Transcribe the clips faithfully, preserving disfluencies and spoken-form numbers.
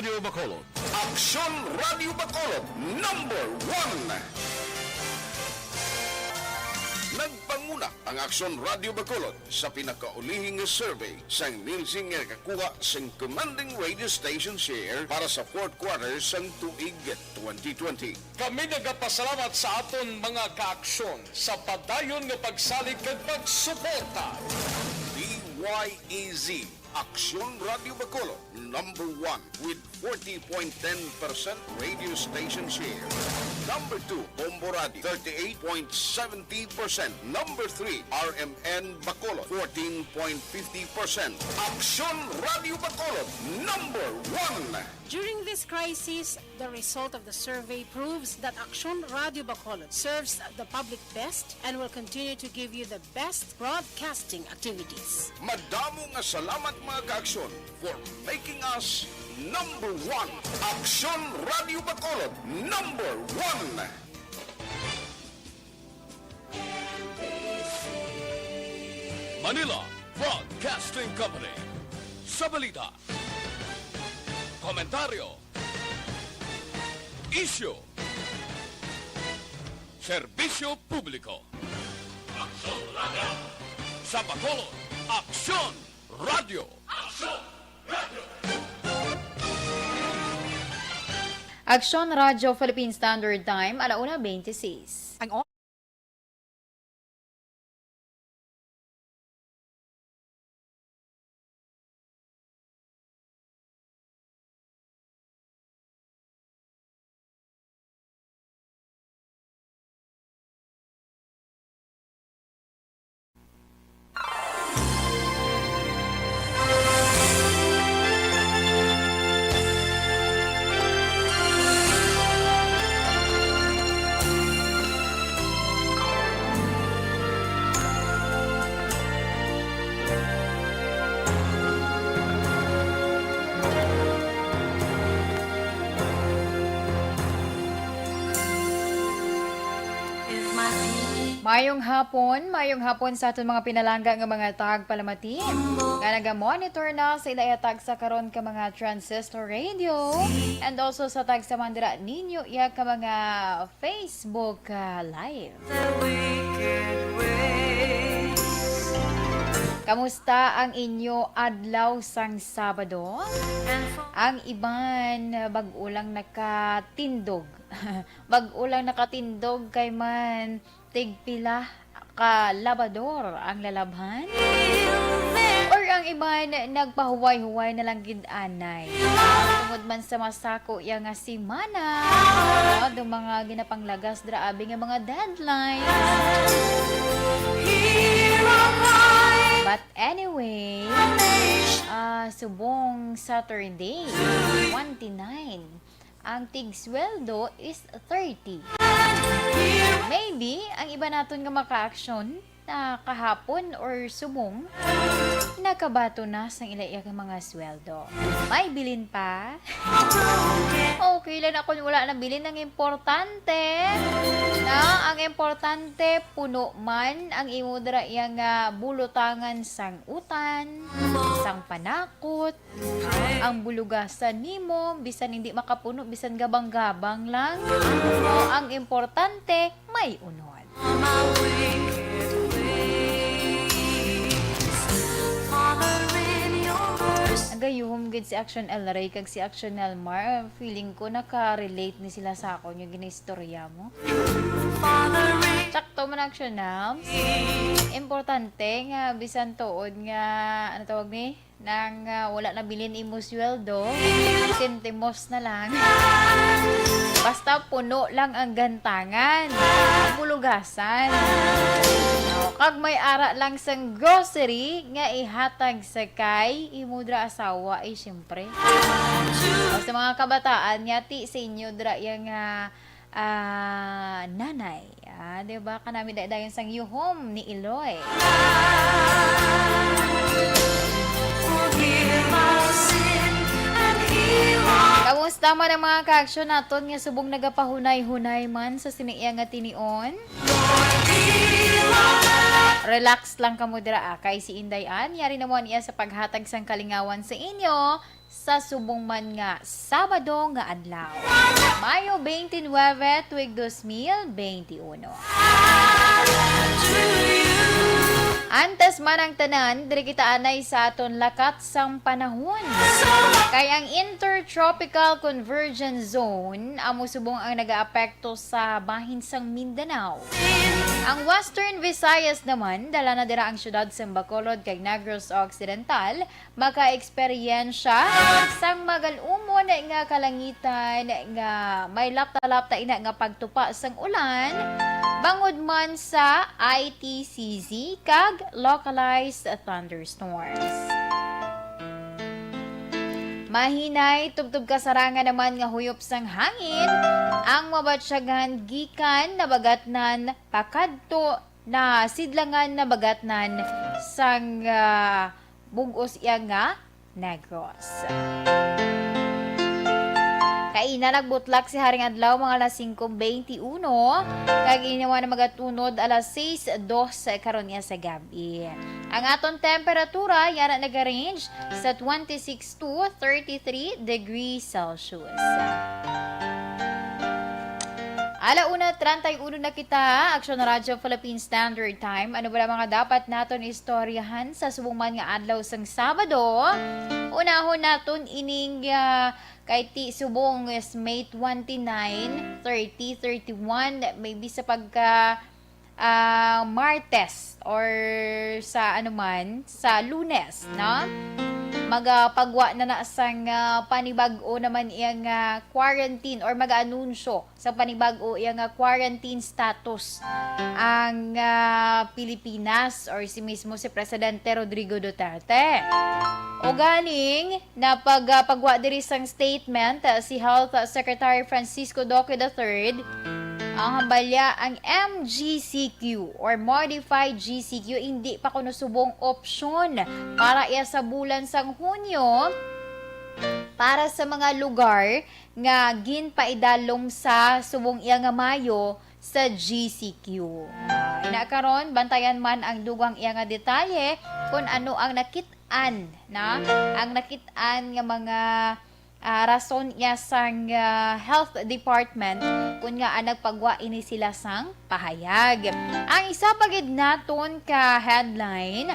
Radio Bacolod. Aksyon Radio Bacolod, number one. Nagpanguna ang Aksyon Radio Bacolod sa pinakaulihing nga survey sang Nielsen nga nakakuha sang commanding radio station share para sa fourth quarter sang tuig twenty twenty. Kami nagapasalamat sa aton mga kaaksyon sa padayon nga pagsalig kag pagsuporta. D Y E Z, Aksyon Radio Bacolod, number one with forty point ten percent radio station share. Number two, Bombo Radio, thirty-eight point seventy percent. Number three, R M N Bacolod, fourteen point fifty percent. Aksyon Radio Bacolod, number one. During this crisis, the result of the survey proves that Aksyon Radio Bacolod serves the public best and will continue to give you the best broadcasting activities. Madamo nga salamat, mga kaaksyon, for making us number one. Aksyon Radio Bacolod, number one. Manila Broadcasting Company. Sa balita, komentaryo, isyu, serbisyo publiko. Aksyon Radio. Sa Bacolod, Aksyon Radio. Aksyon Radio. Aksyon Radio Philippine Standard Time, ala una twenty-six. Ang Mayong hapon, mayong hapon sa aton mga pinalangga nga mga tagpalamati nga naga-monitor na sa ila tagsa karon ka mga transistor radio, and also sa tagsa man dira ninyo iya ka mga Facebook, ah, Live. The wicked ways. Kamusta ang inyo adlaw sang Sabado? And for Ang iban, bag-o lang nakatindog. Bag-o lang nakatindog kay man tigpila ka labador ang lalabhan? Or ang iban nagpahuway-huway na lang gid anay? Tungod man sa masako iya nga semana, no, do mga ginapanglagas dira abi nga mga deadlines. But anyway, ah, subong Saturday, twenty-nine, ang tigsweldo is thirty. Maybe, ang iba naton nga makaaksyon na kahapon or subong, nakabaton na sang ila iya nga mga sweldo. May bilin pa? Okay lang na kung wala na bilin. Ang importante, na, ang importante, puno man ang imo dira iya nga bulutangan sang utan, sang panakot, ang bulugasan nimo, bisan hindi makapuno, bisan gabang-gabang lang. O, ang importante, may unod. Nagayuhom gid si Action El Rey kag si Action El Mar. Feeling ko naka-relate ni sila sa akon yung ginistorya mo. Sakto man, Action Nams. Importante nga bisan tuod nga, ano tawag ni? Nang, ah, wala na bilin imo sweldo, sentimos na lang. Basta puno lang ang gantangan, bulugasan. O, kag may ara lang sang grocery nga ihatag sa kay imo dira asawa, eh, syempre. O, sa mga kabataan, yati sa inyo dira yang, ah, ah, nanay. Ah, di ba? Kanami dayon sang yuhom ni Iloy. Kamusta man ang mga kaaksyon naton nga subong nagapahunay-hunay man sa sini iya nga tinion? Relax lang kamo dira, ah, kay si Inday Ann, yari na mo niya sa paghatag sang kalingawan sa inyo. sa subong man nga Sabado nga adlaw, Mayo twenty-nine, tuig dos mil twenty-uno. Antes man ang tanan, diri kita anay sa aton lakat sang panahon. Kay ang Intertropical Convergence Zone amo subong ang nagaapekto sa bahin sang Mindanao. Ang Western Visayas naman, dala na dira ang siyudad sang Bacolod kag Negros Occidental, makaeksperyensya sang magal-umon nga kalangitan nga may lapta-lapta ina nga pagtupa sang ulan, bangod man sa I T C Z kag localized thunderstorms. Mahinay, tubtob kasarangan naman nga huyop sang hangin ang mabatyagan gikan nabagatnan pakadto na sidlangan nabagatnan sang, ah, bug-os iya nga Negros. Kaina nagbutlak si Haring Adlaw mga alas singko beinti uno, kag ini naman magatunod alas sais dos karon niya sa gab-i. Ang aton temperatura yana nagarange sa twenty-six to thirty-three degrees Celsius. Ala una treinta y uno na kita, Aksyon Radyo Philippine Standard Time. Ano ba ang mga dapat naton istoryahan sa subong man nga adlaw sang Sabado? Unahon naton ining, ah, kay ti subong is May twenty-nine, thirty, thirty-one, maybe sa pagka, ah, Martes or sa ano man, sa Lunes, no? Magapagwa na na sang, ah, panibag-o naman iyang, ah, quarantine or mag-anunsyo sa panibag-o iya nga quarantine status ang, ah, Pilipinas or si mismo si Presidente Rodrigo Duterte. Ugaling, napag-, ah, pagwa diri sang statement, ah, si Health Secretary Francisco Duque the third, ang hambalya ang M G C Q or modified G C Q hindi pa kuno subong opsyon para iya sa bulan sang Hunyo para sa mga lugar nga ginpaidalom sa subong iya nga Mayo sa G C Q. Ah, ina karon, bantayan man ang dugang iya nga detalye kung ano ang nakit-an, na, ang nakit-an nga mga, ah, rason iya sang, ah, health department kung nga, ah, nagpagwa ini sila sang pahayag. Ang isa pa gid naton ka headline,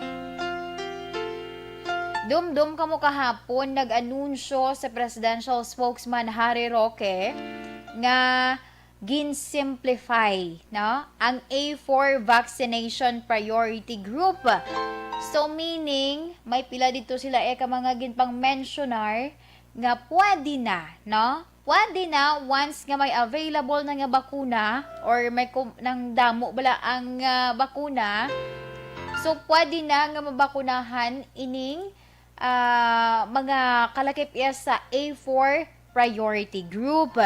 dumdum kamo kahapon, nag-anunsyo sa presidential spokesman Harry Roque nga gin-simplify, no, ang A four vaccination priority group. So, meaning, may pila dito sila, eh, ka mga ginpang-mentionar nga pwede na, no? Pwede na once nga may available na nga bakuna or may kum-, nang damo bala ang, ah, bakuna. So, pwede na nga mabakunahan ining, ah, mga kalakip iya sa A four priority group.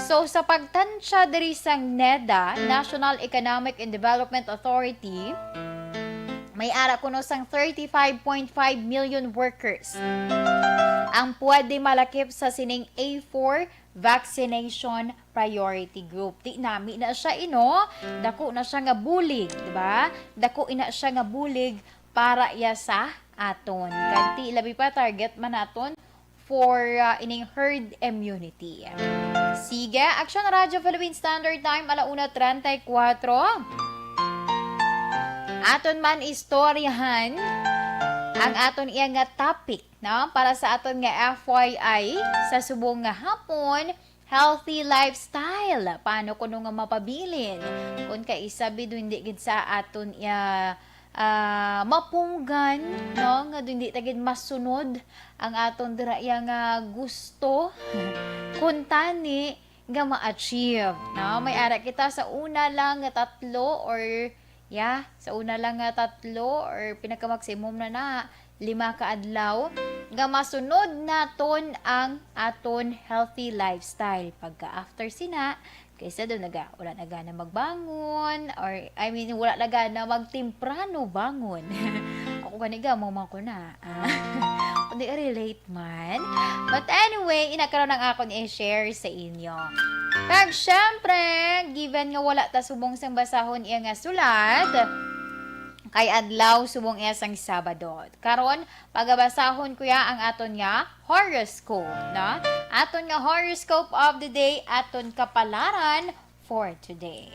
So, sa pagtansya diri sang NEDA, National Economic and Development Authority, may ara kuno sang thirty-five point five million workers ang pwede malakip sa sining A four vaccination priority group. Di nami na siya, ino, dako na siya nga bulig, di ba? Dako ina siya nga bulig para iya sa aton. Kag ti labi pa, target man naton for, ah, ining herd immunity. Sige, Aksyon Radyo Philippine Standard Time, ala una treinta y cuatro. Aton man istoryahan ang aton iya nga topic, no? Para sa aton nga F Y I sa subong nga hapon, healthy lifestyle. Paano kuno nga mapabilin? Kung kaisa bid, hindi gid sa aton iya, ah, mapunggan, no? Nga hindi ta gid masunod ang aton dira iya nga gusto. Kuntani nga ma-achieve, no? May ara kita sa una lang nga tatlo or, yeah, sa una lang nga tatlo or pinaka-maximum na na, lima ka adlaw nga masunod naton ang aton healthy lifestyle. Pagka after sina, kaysa daw naga-, wala na gana magbangon, or, I mean, wala na gana magtemprano bangon. Ako gani, gamo man ko na. Ah. Kundi relate man. But anyway, ina karon ang akon i-share sa inyo. Kag syempre, given nga wala ta subong sang basahon iya nga sulat, kay adlaw subong iya sang Sabado. Karon, pagabasahon ko ya ang aton nga horoscope, no? Aton nga horoscope of the day, aton kapalaran for today.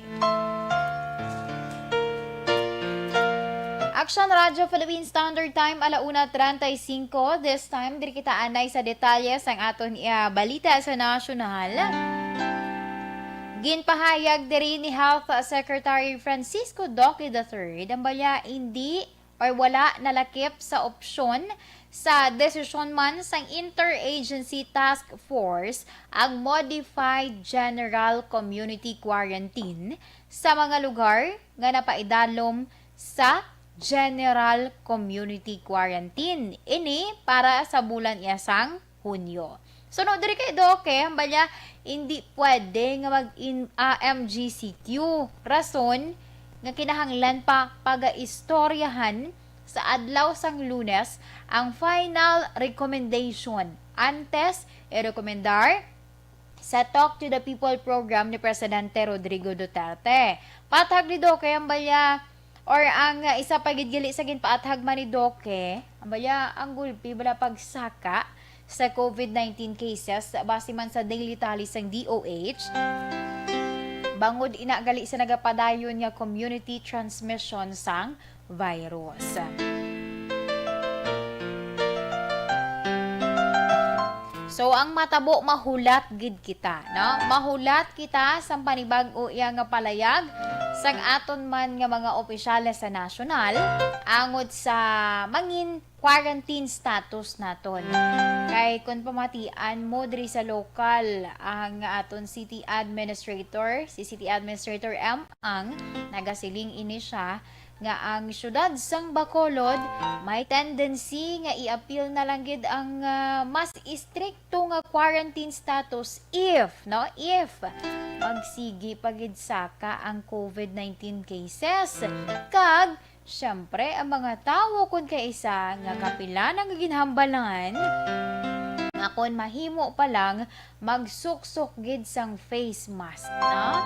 Action Radio Philippine Standard Time, ala una treinta y cinco. This time, diri kita anay sa detalye sang aton, ah, balita sa nasyonal. Ginpahayag diri ni Health Secretary Francisco Duque the third, ang balya hindi or wala nalakip sa opsyon sa desisyon man sang Interagency Task Force ang Modified General Community Quarantine sa mga lugar nga napaidalom sa General Community Quarantine. Ini para sa bulan iya sang Hunyo. So, no, diri kay Doc, eh, ang balya, hindi pwede nga mag-in-, ah, M G C Q. Rason nga kinahanglan pa pagaistoryahan sa adlaw sang Lunes ang final recommendation antes irekomendar sa Talk to the People program ni Presidente Rodrigo Duterte. Pathag ni Doc, eh, ang balya, or ang, uh, isa pa gid gali sa ginpaathag man ni Doc, eh, ang balya, ang gulpi bala pagsaka sa COVID nineteen cases base man sa daily tally sang D O H, bangod ina gali sa nagapadayon nga community transmission sang virus. So, ang matabo, mahulat gid kita, no? Mahulat kita sang panibag-o iya nga palayag sang aton man nga mga opisyales sa nasyonal angod sa mangin quarantine status naton. Kay kung pamatian mo diri sa lokal, ang aton city administrator, si City Administrator M. Ang nagasiling ini siya nga ang siyudad sang Bacolod may tendency nga i-appeal na lang gid ang, ah, mas istrikto nga quarantine status if, no, if magsigi pa gid saka ang COVID nineteen cases, kag siyempre, ang mga tawo kon kaisa nga kapila na nga ginhambalan, nga kon mahimo pa lang, magsuksok gid sang face mask, no?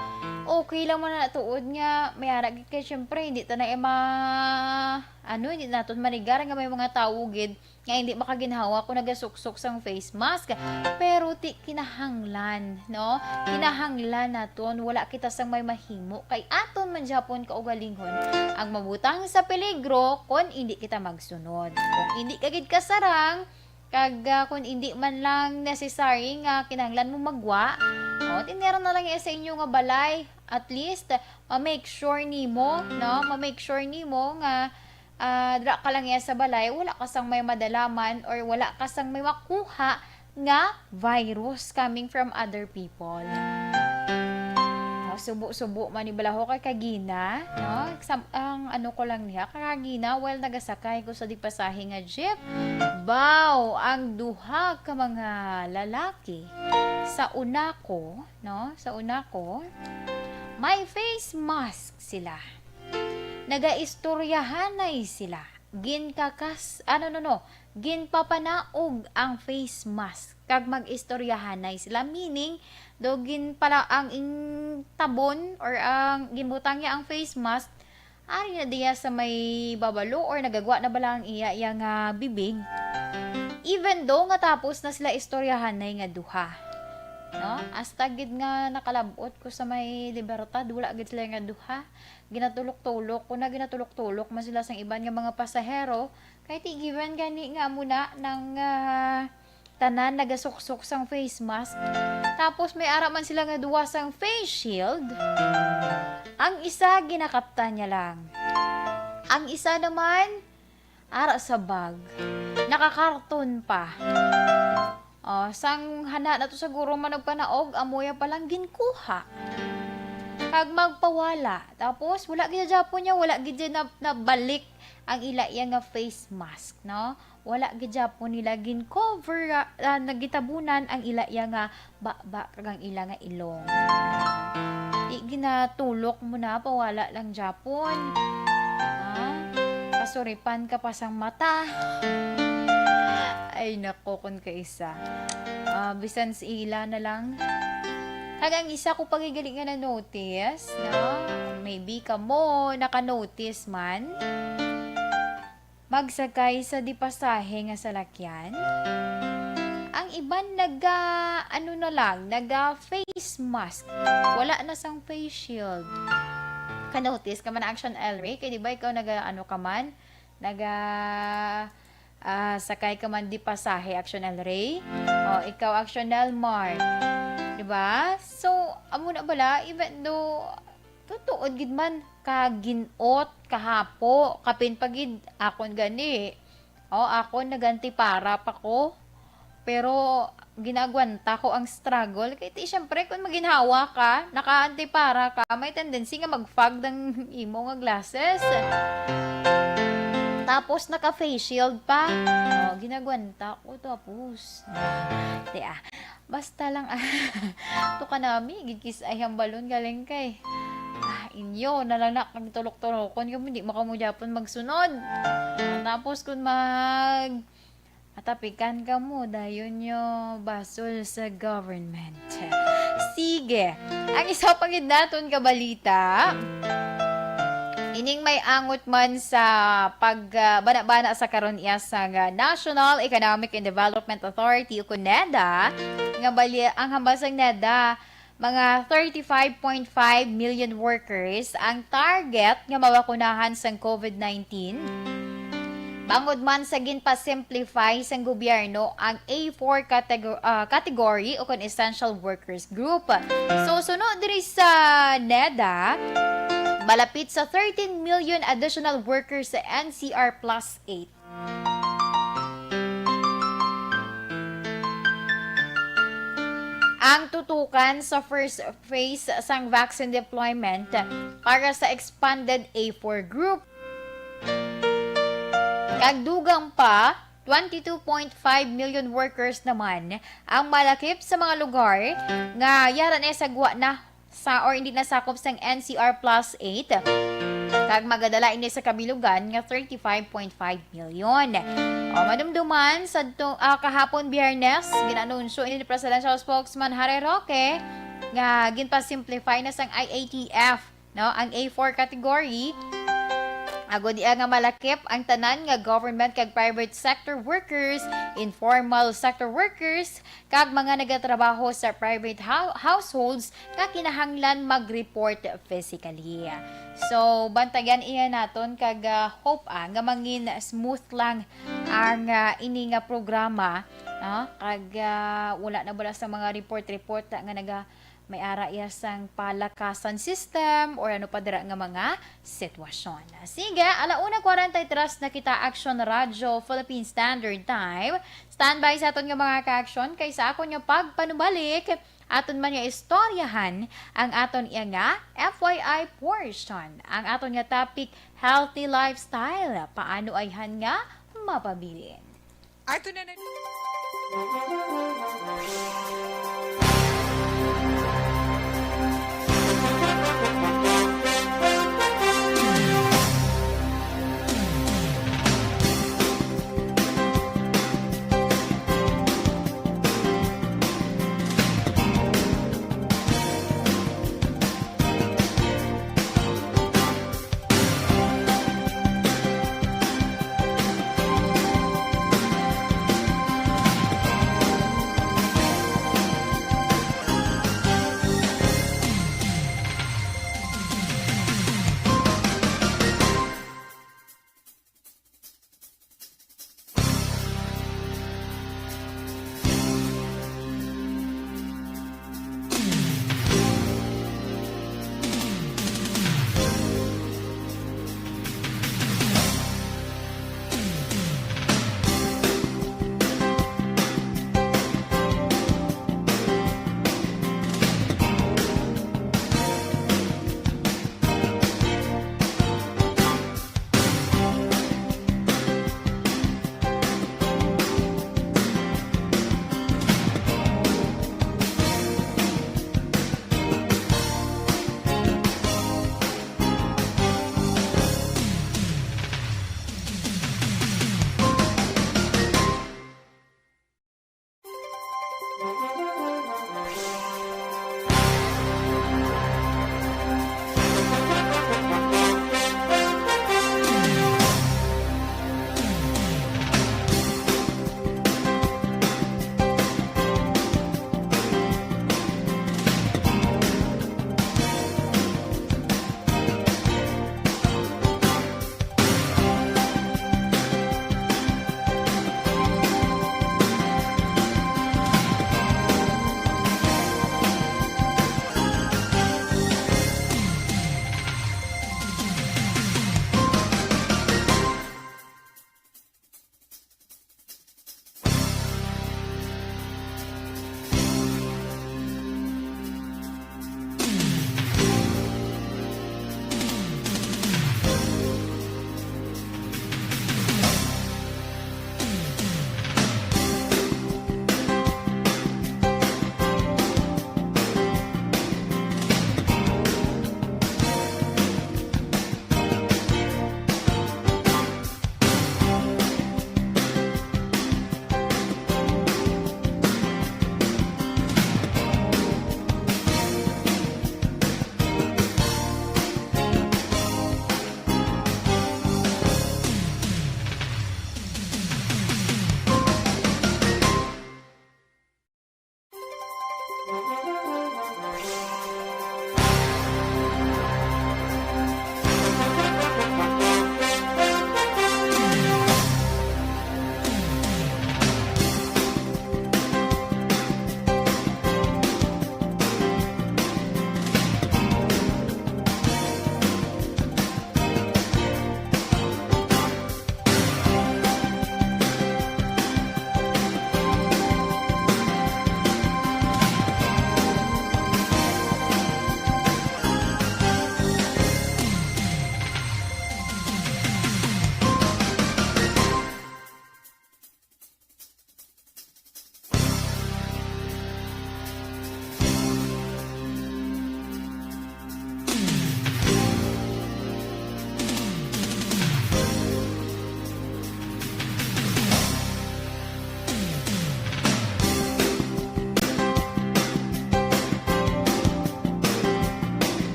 Okay lang man na tuod nga may ara gid kay siyempre hindi ta na ma-, ano, hindi naton manigar nga may mga tawo gid nga hindi makaginhawa kung nagasuksok sang face mask. Pero ti kinahanglan, no? Kinahanglan naton wala kita sang may mahimo kay aton man gyapon kaugalingon ang mabutang sa peligro kon hindi kita magsunod. Kung hindi ka gid kasarang, kag, ah, kung hindi man lang necessary nga kinahanglan mo magwa, o, tinira na lang iya sa inyo nga balay. At least, ma-make sure nimo, no? Ma-make sure nimo nga, ah, dira ka lang iya sa balay, wala ka sang may madalaman or wala ka sang may makuha nga virus coming from other people. Ah, subo-subo man ni balaho kay kagina, no? Sam-, ang ano ko lang niya, kagina, while nagasakay ko sa dipasahe nga jeep, baw, ang duha ka mga lalaki sa una ko, no? Sa una ko, may face mask sila. Nagaistoryahanay sila. Ginkakas-, ano, no, no. Ginpapanaog ang face mask kag mag-istoryahanay sila. Meaning, do ginpala-, ang ing tabon or ang ginbutang niya ang face mask, ari na diya sa may babalo or nagagwa na bala ang iya, iya nga bibig. Even though nga tapos na sila istoryahanay nga duha. No? Hasta gid nga nakalab-ot ko sa may Libertad, wala gid sila nga duha. Ginatulok-tulok ko na, ginatulok-tulok man sila sang iban nga mga pasahero. Kay ti given gani nga amo na nang, ah, tanan nagasuksok sang face mask. Tapos may ara man sila nga duwa sang face shield. Ang isa ginakaptan niya lang. Ang isa naman ara sa bag. Nakakarton pa. Oh, sang hana na to siguro man nagpanaog, amo ya palang ginkuha. Kag magpawala. Tapos, wala gid gyapon niya, wala gid niya na, nabalik ang ila iya nga face mask, no? Wala gid gyapon nila gin-cover, ah, ah, nagitabunan ang ila iya nga baba kag ang ila nga ilong. Di ginatulok mo na, pawala lang gyapon. Ha? Kasuripan ka pa sang mata. Ay, nako, kon kaisa. Ah, bisan sa ila na lang. Kag ang isa ko pa gid gali nga na-notice, no? Maybe kamo naka-notice man. magsakay sa di pasahe nga salakyan. Ang iban naga, ano na lang, naga face mask. Wala na sang face shield. Ka-notice ka man, Action El Rey, kay di ba ikaw naga, ano ka man, naga, ah, sakay ka man di pasahe, Action El Rey? O, ikaw, Action Nel Mar. Di ba? So, amo na bala, even though, tutuod gid man, kagin-ot, kahapo, kapin pa gid, akon gani. O, akon, nagantipara pa ko. Pero, ginagwanta ko ang struggle. Kay, ti, syempre, kung maginhawa ka, nakaantipara ka, may tendency nga mag-fog ang imo nga glasses. Tapos, naka-face shield pa. O, ginagwanta ko, tapos. Ti, ah, basta lang, ah, to kanami, gikis-ay ang balon galing kay. Ah, inyo, na lang na, kag tulok-tulokon kamo, di mo kamo gyapon magsunod. Ah, tapos kung mag, atapikan kamo, dayon nyo basol sa government. Sige, ang isa pa gid naton ka balita, ining may angot man sa pag, ah, bana-bana sa karon iya sa nga National Economic and Development Authority o kun NEDA, nga bali ang hambal sang NEDA, mga thirty-five point five million workers ang target nga mabakunahan sang COVID nineteen. Bangod man sa ginpa-simplify sang gobyerno ang A four catego-, ah, category o kon essential workers group. So, suno diri sa NEDA, malapit sa thirteen million additional workers sa N C R Plus eight. Ang tutukan sa first phase sang vaccine deployment para sa expanded A four group. Kag dugang pa, twenty-two point five million workers naman ang malakip sa mga lugar nga yara na sa gwa na sa or hindi nasakop sang N C R Plus eight, kag magadala ini sa kabilugan nga thirty-five point five million. O, madumduman, sadto, ah, kahapon, Biyernes, ginanunsyo ini ni Presidential Spokesman Harry Roque nga ginpa-simplify na sang I A T F, no, ang A four category. Agod iya nga malakip ang tanan nga government kag private sector workers, informal sector workers, kag mga nagatrabaho sa private hou-, households nga kinahanglan mag-report physically. So, bantayan iya naton kag, ah, hope, ah, nga mangin smooth lang ang, ah, ini nga programa, no? Kag, ah, wala na bala sa mga report-report nga naga-, may ara iya sang palakasan system or ano pa dira nga mga sitwasyon. Sige, ala una kwarenta y tres na kita, Action Radyo Philippine Standard Time. Standby sa aton nga mga ka-action, kay sa akon nga pagpanumalik, aton man nga istoryahan ang aton iya nga F Y I portion. Ang aton nga topic, healthy lifestyle. Paano ayhan nga mapabilin? Ato na na.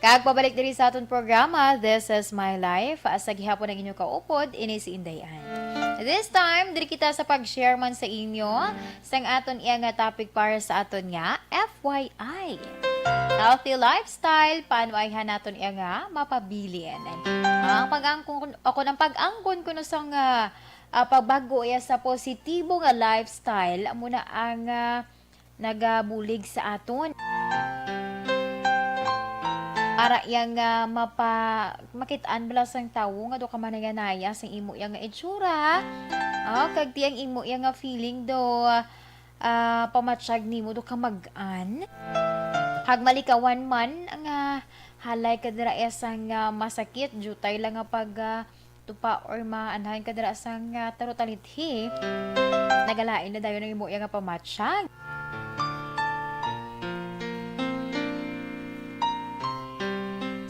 Pagbabalik diri sa aton programa, This is My Life. Sa gihapon ang inyong kaupod, ini si Inday Ann. This time, diri kita sa pag-share man sa inyo sang aton iya nga topic para sa aton nga F Y I. Healthy lifestyle, paano ayhan naton iya nga mapabilin? Ang pag-angkon, o kung ang pag-angkon kuno sang, ah, ah, pagbago iya sa positibo nga lifestyle, amo na ang, ah, nagabulig sa aton. Para iya nga mapa-, makit-an bala sang tawo nga do ka manayanaya sang imo iya nga itsura. Oh, kag ti ang imo iya nga feeling do, ah, pamatsyag nimo do ka mag-an. Kag malikawan man nga halay ka dira iya sang, ah, masakit, jutay lang nga pag, ah, tupa or maanhan ka dira sang, ah, tarotalithi, nagalain na dayon ang imo iya nga pamatsyag.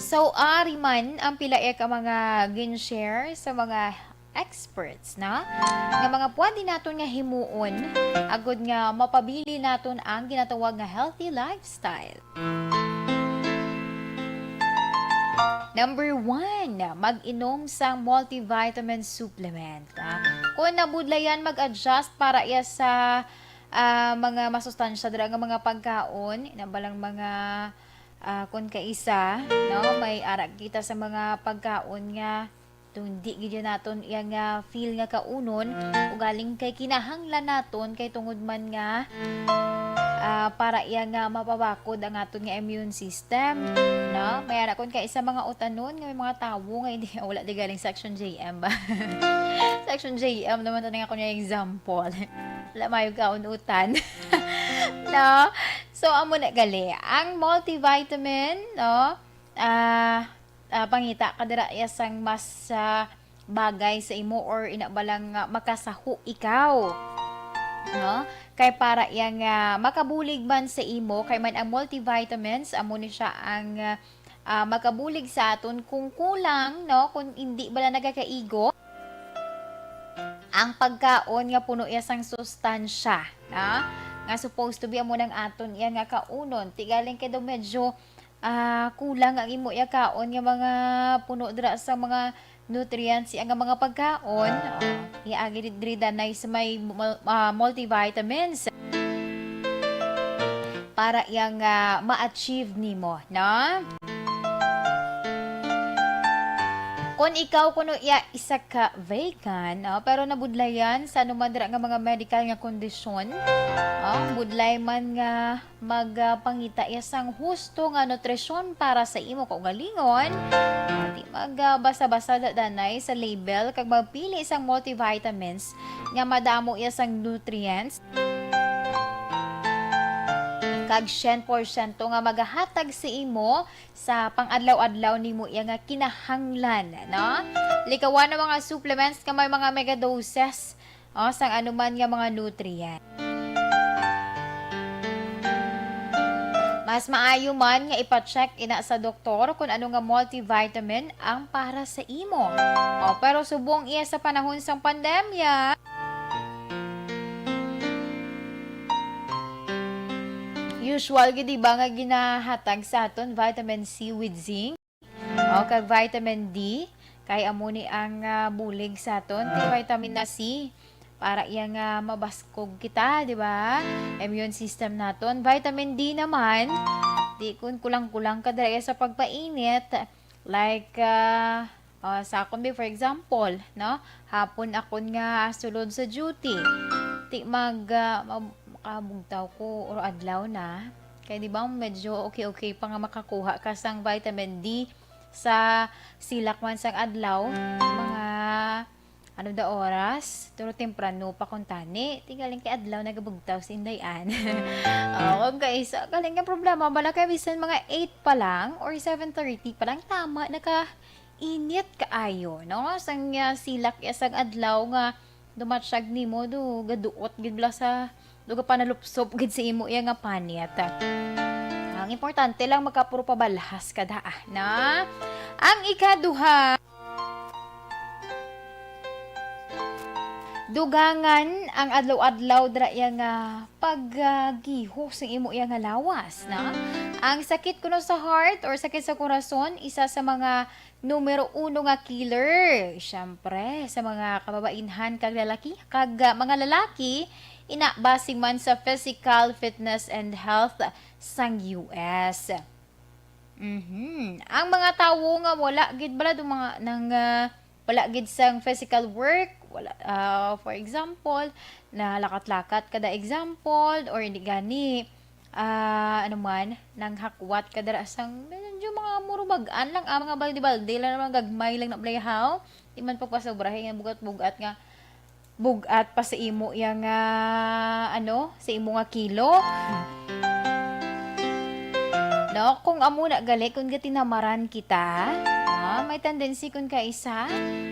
So, ari man ang pila iya ka mga gin-share sa mga experts na nga mga pwede naton nga himuon agud nga mapabilin naton ang ginatawag nga healthy lifestyle. Number one, mag-inom sang multivitamin supplement. Ah, kung nabudlayan, mag-adjust para iya sa, ah, mga masustansya dira nga mga pagkaon, ina balang mga, ah, kung kaisa, no, may ara kita sa mga pagkaon nga tong di gid naton iya nga feel nga kaunon, ugaling kay kinahanglan naton kay tungod man nga, ah, para iya nga mapabakod ang aton nga immune system, no? May ara kon kay sa mga utanon nga may mga tawo nga hindi, wala di galing section J M ba? Section J M naman to nga akon nga example. Wala mayo kaunutan. No? So, amo na gali. Ang multivitamin, no? Ah, ah, pangita ka dira iya sang mas, ah, bagay sa imo or ina balang, ah, makasaho ikaw, no? Kay para iya nga makabulig man sa imo, kay man ang multivitamins, amo ni siya ang, ah, ah, makabulig sa aton kung kulang, no? Kung hindi bala nagakaigo. Ang pagkaon nga puno iya sang sustansya, no? Nga supposed to be amo nang aton iya nga kaunon. Ti galing kay daw medyo, ah, kulang ang imo iya kaon nga mga puno dira sa mga nutrients, iya nga mga pagkaon. Oh, iagi diri danay sa may mul-, ah, multivitamins. Para iya nga ma-achieve nimo, no? Kung ikaw kuno iya isa ka vegan, oh, pero nabudlayan sa anuman dira nga mga medical nga kondisyon, oh, budlay man nga magpangita iya sang husto nga nutrisyon para sa imo kaugalingon. Di magbasa-basa da-, danay sa label kag magpili sang multivitamins nga madamo iya sang nutrients. Kag syen porsyento nga magahatag sa imo sa pang-adlaw-adlaw nimo iya nga kinahanglan, no? Likawan ang mga supplements nga may mga mega doses o sang anuman nga mga nutrient. Mas maayo man nga ipa-check ina sa doktor kung ano nga multivitamin ang para sa imo. O, pero subong iya sa panahon sang pandemya, usual gid, di ba, nga ginahatag sa aton vitamin C with zinc? O, kag vitamin D, kay amo ni ang, ah, bulig sa aton, ti vitamin na C. Para iya nga mabaskog kita, di ba? Immune system naton. Vitamin D naman, di kun kulang-kulang ka dira sa pagpainit. Like, ah, ah, sa akon, be, for example, no? Hapon akon nga sulod sa duty. Ti mag, ah, mag-, makabugtaw ko or adlaw na. Kay di ba medyo okay-okay pa nga makakuha ka sang vitamin D sa silak man sang adlaw, mga ano da oras, pero temprano pa kuntani. Ti galing kay adlaw nagabugtaw si Inday Ann. Oh, kay sa galing ang problema, bala kay bisan mga eight pa lang or seven thirty pa lang, tama na ka init kaayo, no? Sang, ah, silak ya sang adlaw nga dumatsyag nimo, do gaduot gid bala sa, do gapanalupsop gid sa imo iya nga panit. Ang importante lang, magkapuro pabalhas ka daa, na? Ang ikaduha, dugangan ang adlaw-adlaw dira iya nga paggiho sa imo iya nga lawas, na? Ang sakit kuno sa heart or sakit sa korason, isa sa mga numero uno nga killer. Siyempre, sa mga kababainhan kag lalaki, kag, ah, mga lalaki, ina, basing man sa Physical Fitness and Health sang U S. Mhm. Ang mga tawo nga wala gid bala do mga nang, ah, wala gid sang physical work, wala, ah, for example, nalakat-lakat kada example, or hindi gani, ah, ano man, nanghakwat ka dira sang medyo mga murag bag-an lang, ah, mga balde-balde lang, mga gagmay lang na balayahaw. Di man pagpasobrahi nga bugat-bugat nga bugat pa sa imo yang, ah, ano, sa imo nga kilo. No, kung amo na gali, kung gatinamaran kita, ah, may tendency kung kaisa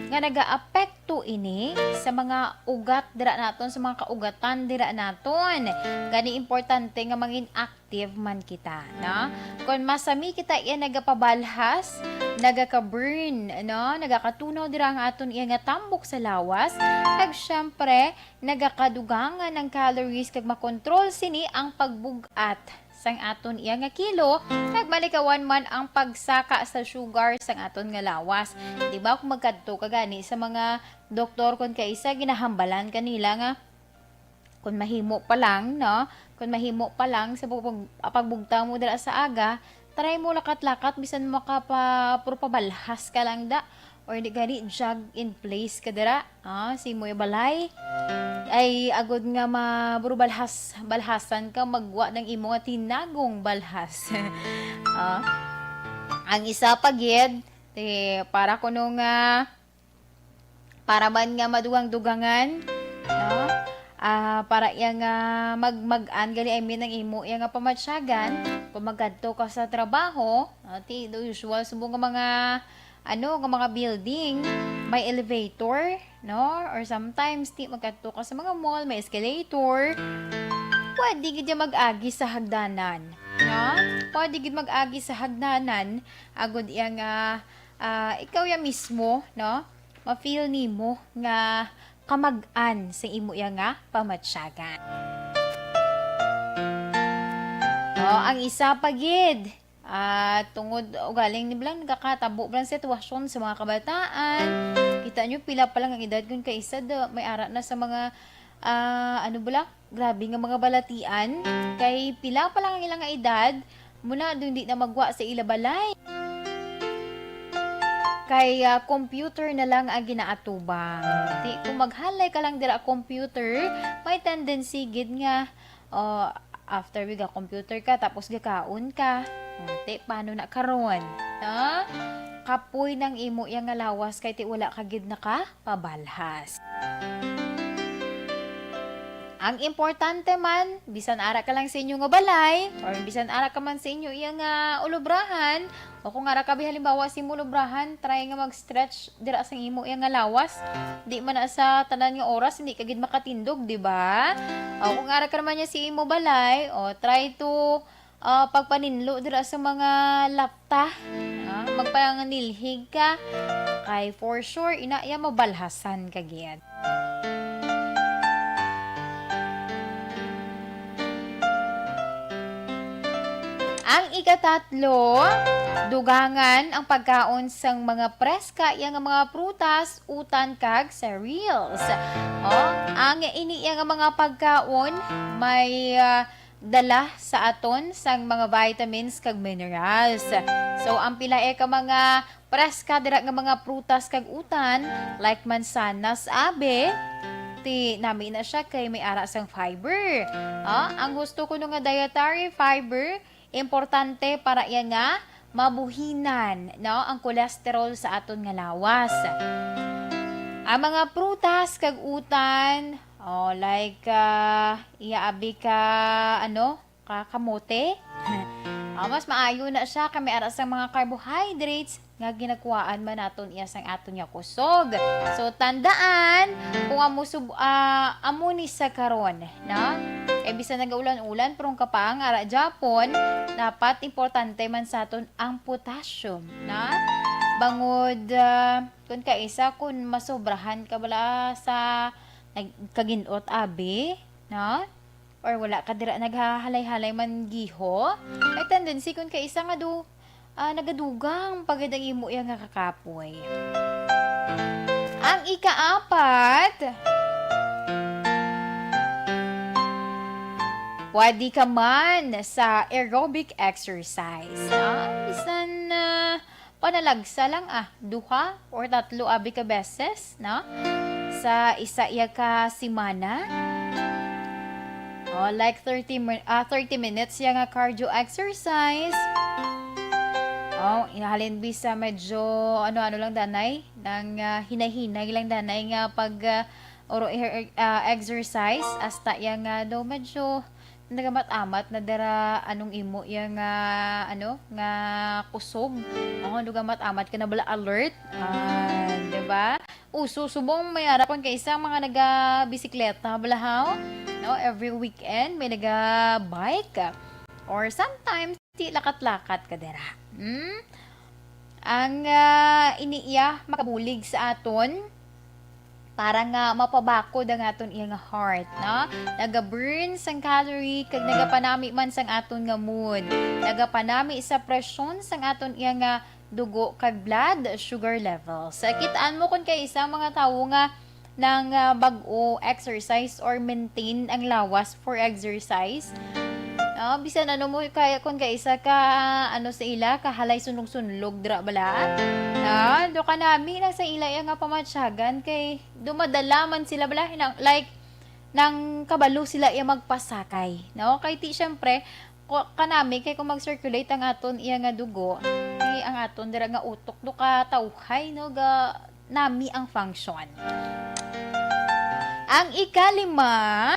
nga nagaapekto ini sa mga ugat dira naton, sa mga kaugatan dira naton. Gani importante nga mangin active man kita, no? Kon masami kita iya nagapabalhas, nagaka-burn, no? Nagakatunaw dira ang aton iya nga tambok sa lawas, kag syempre, nagakadugangan ang calories kag makontrol sini ang pagbug-at sang aton iya nga kilo, kag malikawan man ang pagsaka sa sugar sang aton nga lawas. Di ba, kung magkadto ka gani sa mga doktor, kon kaisa ginahambalan kanila nga, kon mahimo pa lang, no? Kon mahimo pa lang sa pag-, pagbugtaw mo dira sa aga, try mo lakat-lakat, bisan makapa-, puro pabalhas ka lang da, or di gani, jog in place ka dira, ah, sa imo balay. Ay, agod nga ma-, puro balhas, balhasan ka, magwa ng imo nga tinagong balhas. Ah, ang isa pa gid, ti, para kuno nga para man nga madugang-dugangan, no? Ah, para iya nga mag-, mag-an gali, I mean, ang imo iya nga pamatyagan, kung magkadto ka sa trabaho, no, ti, the usual, subong nga mga, ano, nga mga building, may elevator, no? Or sometimes, ti, magkadto ka sa mga mall, may escalator. Pwede gid ya mag-agi sa hagdanan, no? Pwede gid mag-agi sa hagdanan, agod iya nga, ah, ikaw ya mismo, no? Ma-feel nimo nga kamag-an sa imo iya nga pamatyagan. Oh, ang isa pa gid, ah, tungod ugaling ni bala nagakatabo bala ang sitwasyon sa mga kabataan. Kita nyo, pila pa lang ang edad kun kaisa da, may ara na sa mga, ah, ano bala, grabe nga mga balatian. Kay pila pa lang ang ila nga edad, muna, dun di na magwa sa ila balay. Kay, ah, computer na lang ang ginaatubang. Ti, kung maghalay ka lang dira computer, may tendency gid nga, oh, after we ga computer ka, tapos gakaon ka. Hmm, ti, paano na karon? Ha? Kapoy nang imo iya nga lawas kay ti wala ka gid nakapabalhas. Ang importante man, bisan ara ka lang sa inyo nga balay, or bisan ara ka man sa inyo iya nga ulubrahan, o kung ara ka bi halimbawa sa imo ulubrahan, try nga mag-stretch dira sa imo iya nga lawas. Di man na sa tanan nga oras, hindi ka gid makatindog, di ba? O kung ara ka naman niya sa imo balay, o try to ah, pagpaninlo dira sa mga lapta, ah, magpanganilhig ka, kay for sure, ina, iya mabalhasan ka gid. Ang ikatatlo, dugangan ang pagkaon sang mga preska iya nga mga prutas, utan, kag cereals. Oh, ang ini iya nga mga pagkaon may, ah, dala sa aton sang mga vitamins kag minerals. So, ang pila, eh, ka mga preska dira nga mga prutas kag utan, like mansanas, abi, ti nami na siya kay may ara sang fiber. Ah, ang husto kuno nga dietary fiber, importante para iya nga mabuhinan, no, ang cholesterol sa aton nga lawas. Ang mga prutas kag utan, oh, like, ah, iya abi ka, ano, ka kamote. Ah, mas maayo na siya kay may ara sang mga carbohydrates nga ginakuhaan man naton iya sang aton nga kusog. So, tandaan, kung amo sub-, ah, amo ni sa karon, no? Kay bisan nagaulan-ulan, pero ang kapaang ara gyapon, dapat importante man sa aton ang potassium, no? Bangod, ah, kun kaisa, kun masobrahan ka bala sa nag-, kagin-ot, abi, no? or wala ka dira naghahalay-halay man giho, may tendency kun kaisa nga do, ah, nagadugang pa gid ang imo iya nga kakapoy. Ang ikaapat, pwede ka man sa aerobic exercise, no? Bisan, ah, panalagsa lang, ah, duha or tatlo abi ka beses, no? Sa isa iya ka semana. Oh, like thirty min-, ah, thirty minutes iya nga cardio exercise. Oh, inahalin bisa medyo ano-ano lang danay, nang, ah, hinay-hinay lang danay nga pag, ah, oro-, er-, ah, exercise, hasta iya nga daw medyo nagamat-amat na dira anong imo iya nga, ano, nga kusog. Oh, nagamat-amat ka na bala alert. Ah, di ba? Uso subong may ara kon kaisa mga nagabisikleta bala, haw? No, every weekend may naga-bike. Or sometimes, ti lakat-lakat ka dira. Hmm? Ang, ah, ini iya makabulig sa aton para nga mapabakod ang aton iya nga heart, no? Naga-burn sang calorie kag nagapanami man sang aton nga mood. Nagapanami sa presyon sang aton iya nga dugo kag blood sugar levels. Sa kitaan mo kon kaisa mga tawo nga nang, ah, bag-o exercise or maintain ang lawas for exercise. Ah, bisan ano mo kaya kon kaisa ka, ano, sa ila, kahalay sunlog-sunlog dira bala. Ah, do kanami na sa ila iya nga pamatyagan kay dumadala man sila bala, hinang-, like, nang kabalo sila iya magpasakay, no? Kay ti, syempre, ko-, kanami kay kung mag-circulate ang aton iya nga dugo, ti ang aton dira nga utok do ka tawhay, no, ga nami ang function. Ang ikalima,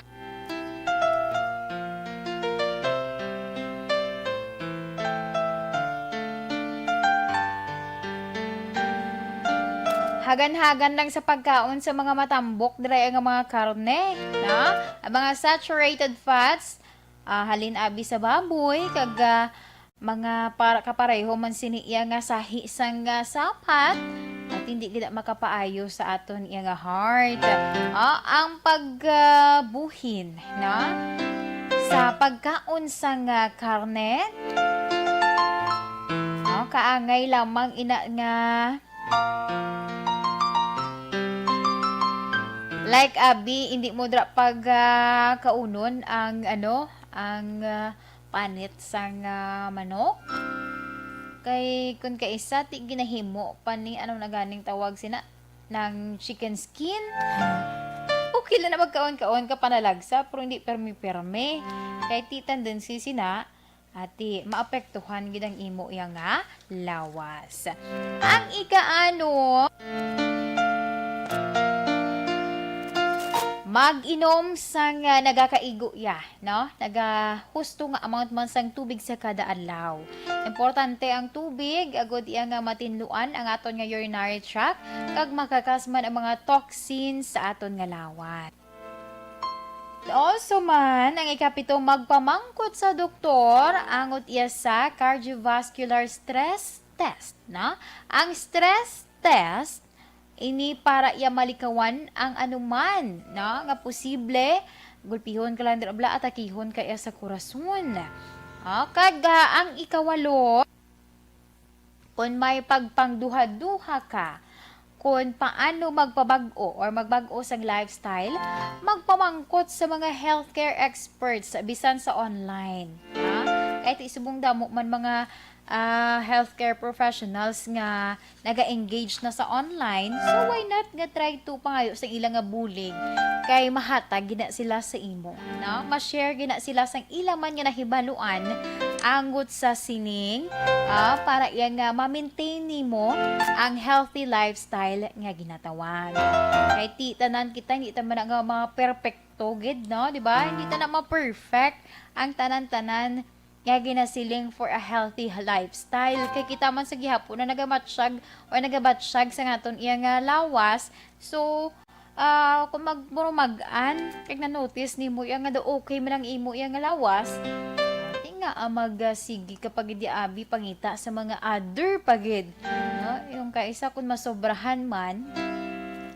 hagan-hagan lang sa pagkaon sa mga matambok dira nga mga karne, no? Ang mga saturated fats, ah, halin abi sa baboy, kag, ah, mga para, kapareho man sini iya nga sahi sang, ah, sapat, at hindi gid makapaayo sa aton iya nga heart. Ah, ang pagbuhin, no? Sa pagkaon sang, ah, karne, no? Kaangay lamang ina nga like, abi, hindi mo dra pag, ah, kaunon ang, ano, ang, ah, panit sang, ah, manok. Kay kun kaisa, ti ginahimo pa ni, ano na ganing tawag sina, nang chicken skin. Okay lang na magkaon-kaon ka panalagsa, pero hindi permi-permi. Kay ti tendency sina, ati, maapektuhan gid ang imo iya nga lawas. Ang ikaano, mag-inom sang, ah, nagakaigo ya, no? Nagahusto nga amount man sang tubig sa kada adlaw. Importante ang tubig, agod iya nga matinluan ang aton nga urinary tract, kag makakas man ang mga toxins sa aton nga lawas. Also man, ang ikapito, magpamangkot sa doktor angot iya sa cardiovascular stress test, no? Ang stress test, ini para iya malikawan ang anuman, no, nga posible gulpihon ka lang dira bala, atakihon ka iya sa korason. Ah, kag, ah, ang ikawalo, kon may pagpangduha-duha ka kon paano magpabag-o or magbag-o sang lifestyle, magpamangkot sa mga healthcare experts bisan sa online, ha? Kahit isubong damo man mga, ah, healthcare professionals nga naga-engage na sa online, so why not nga try to pangayo sa ila nga bulig kay mahatag gina sila sa imo, no? Ma-share gina sila sang ila man nga nahibaluan angot sa sining, ah, para iya nga ma-maintain nimo ang healthy lifestyle nga ginatawag. Kay ti tanan kita, hindi ta man nga mga perpekto gid, no? Di ba? Hindi ta na ma-perfect ang tanan-tanan nga ginasiling for a healthy lifestyle. Kay kita man sa gihapon na nagamatsyag or nagabatsyag sa naton iya nga lawas. So, ah, kung magmurumag-an, kag na-notice nimo iya nga daw okay man ang imo iya nga lawas, di nga, ah, mag, ah, sige ka pa gid, abi, pangita sa mga other pa gid. No? Yung kaisa, kung masobrahan man,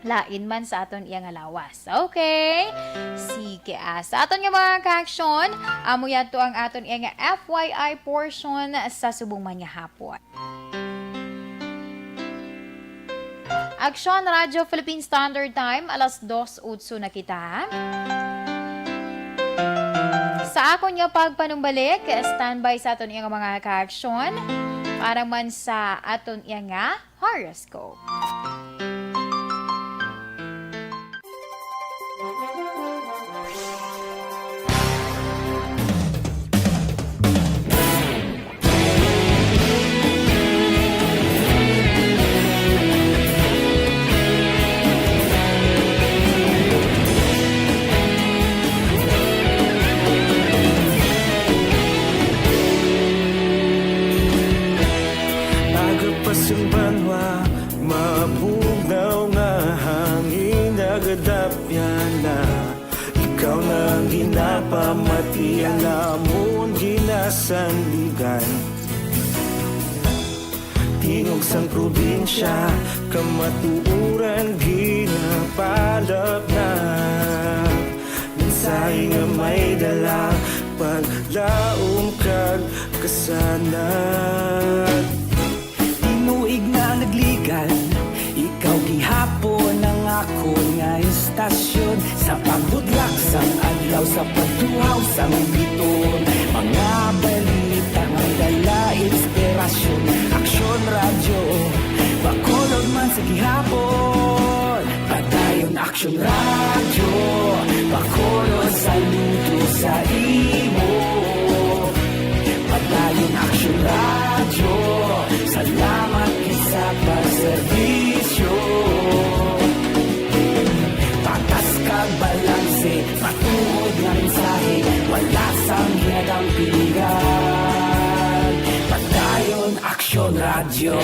lain man sa aton iya nga lawas. Okay? Sige, ah, sa aton nga mga ka-aksyon, amo yato ang aton iya nga F Y I portion sa subong man nga hapon. Aksyon Radyo Philippine Standard Time, alas dos otso na kita. Sa akon nga pagpanumbalik, standby sa aton iya nga mga ka-aksyon para man sa aton iya nga horoscope. Aga pa sang banwa, mabugnaw nga hangin nagadapyan na. Ikaw na ang ginapamati, ang amon ginasandigan. Tingog sang probinsya, kamatuoran ginapalapnag. Mensahe nga may dala, paglaom kag kasanag. Tinuig na nagligad, ikaw gihapon ang akon nga istasyon. Sa pagbudlak sang adlaw, sa pagtuhaw sang bituon, mga balita may dala inspirasyon. Aksyon Radyo, Bacolod man sa gihapon. Padayon Aksyon Radyo, Bacolod, saludo sa imo. Padayon Aksyon Radyo, salamat gid sa pagserbisyo. Patas kag balanse, matuod nga mensahe, wala sang ginadampigan. Padayon Aksyon Radyo.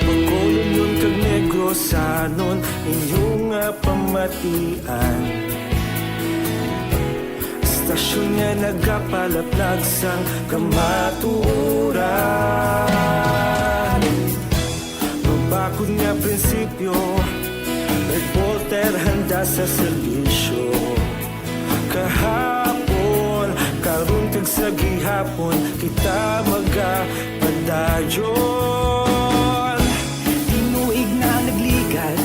Bacolod kag Negrosanon, inyo nga pamatian. Istasyon nga nagapalaplag sang kamatuoran. Mabakod nga prinsipyo, reporter handa sa serbisyo. Kahapon, karon kag sa gihapon, kita magapadayon. Tinuig na nagligad,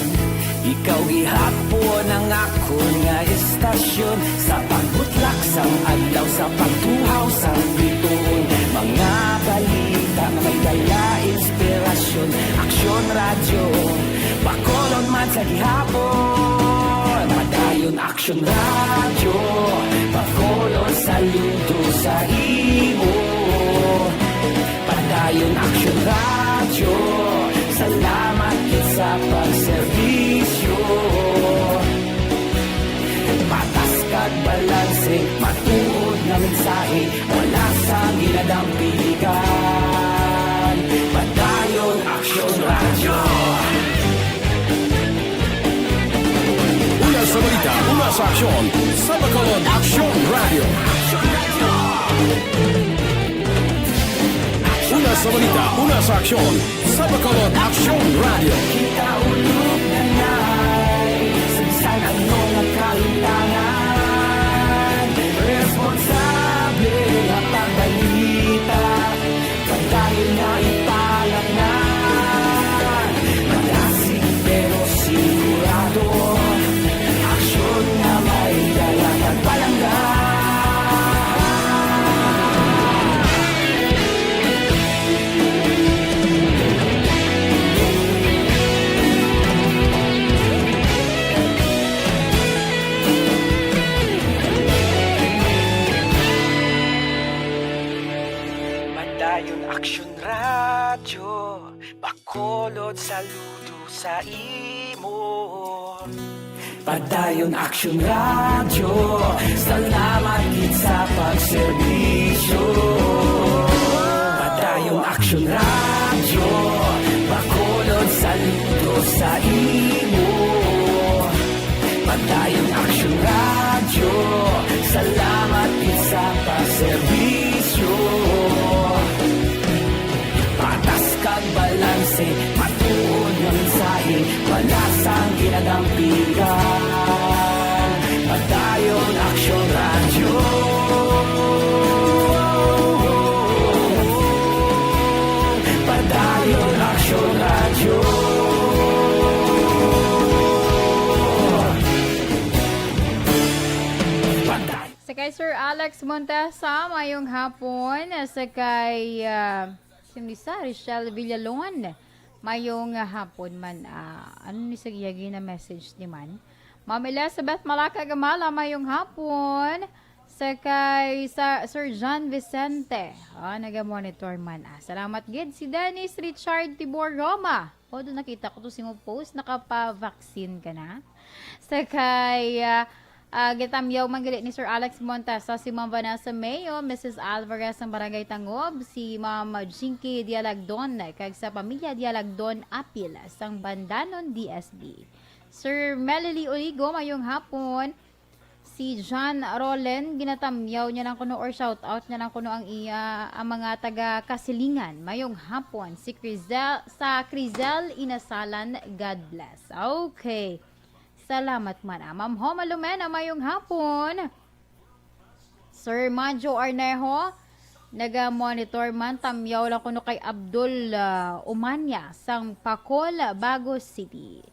ikaw gihapon ang akon nga istasyon. Sa pagbutlak sang adlaw, sa pagtuhaw sang bituon, mga balita nga may dala inspirasyon. Aksyon Radyo, Bacolod man sa gihapon. Padayon Aksyon Radyo, Bacolod, saludo sa imo. Padayon Aksyon Radyo, salamat gid sa pagserbisyo. Patas kag balanse, matuod nga mensahe, wala sang ginadampigan. Padayon Aksyon Radyo. Una sa balita, una sa aksyon, sa Bacolod Aksyon Radyo. Una sa balita, una sa aksyon, sa Bacolod Aksyon Radyo. Kita ulog na nay, sa bisan ano nga kahintangan, responsable nga pagbalita, padayon nga ipalatnan. Madasig pero sigurado, aksyon nga may dala kag palangga. Padayon Aksyon Radyo, Bacolod, saludo sa imo. Padayon Aksyon Radyo, salamat gid sa pagserbisyo. Padayon Aksyon Radyo, Bacolod, saludo sa imo. Padayon Aksyon Radyo, salamat gid sa pagserbisyo. Dayon Aksyon Radyo. Pantay. Sa kay Sir Alex Montesa, mayong hapon. Sa kay, ah, sino ni sa? Richelle Villalon, mayong hapon man. Ah, ano ni sa iya gina-message ni man? Ma'am Elizabeth Malaka Gamala, mayong hapon. Sa kay sa Sir John Vicente, ah, naga-monitor man. Ah, salamat gid. Si Dennis Richard Tibor Roma. O, doon nakita ko to sa imong post, nakapa-vaccine ka na? Sa kay, ah, ah, gitamyaw man gali ni Sir Alex Montesa, si Ma'am Vanessa Mayo, Missus Alvarez sang Barangay Tangob, si Ma'am Jinky Dialagdon, kag sa pamilya Dialagdon Apil sang Bandanon D S B. Sir Melily Oligo, mayong hapon. Si John Roland, ginatamyaw niya lang kuno or shout out niya lang kuno ang iya, ang mga taga Kasilingan. Mayong hapon. Si Crizel, sa Crizel Inasalan, God bless. Okay. Salamat man, ah. Ma'am Homa Lumena, mayong hapon. Sir Manjo Arnejo, naga-monitor man, tamyaw lang kuno kay Abdul, ah, Umanya, sang Pacol, Bago City.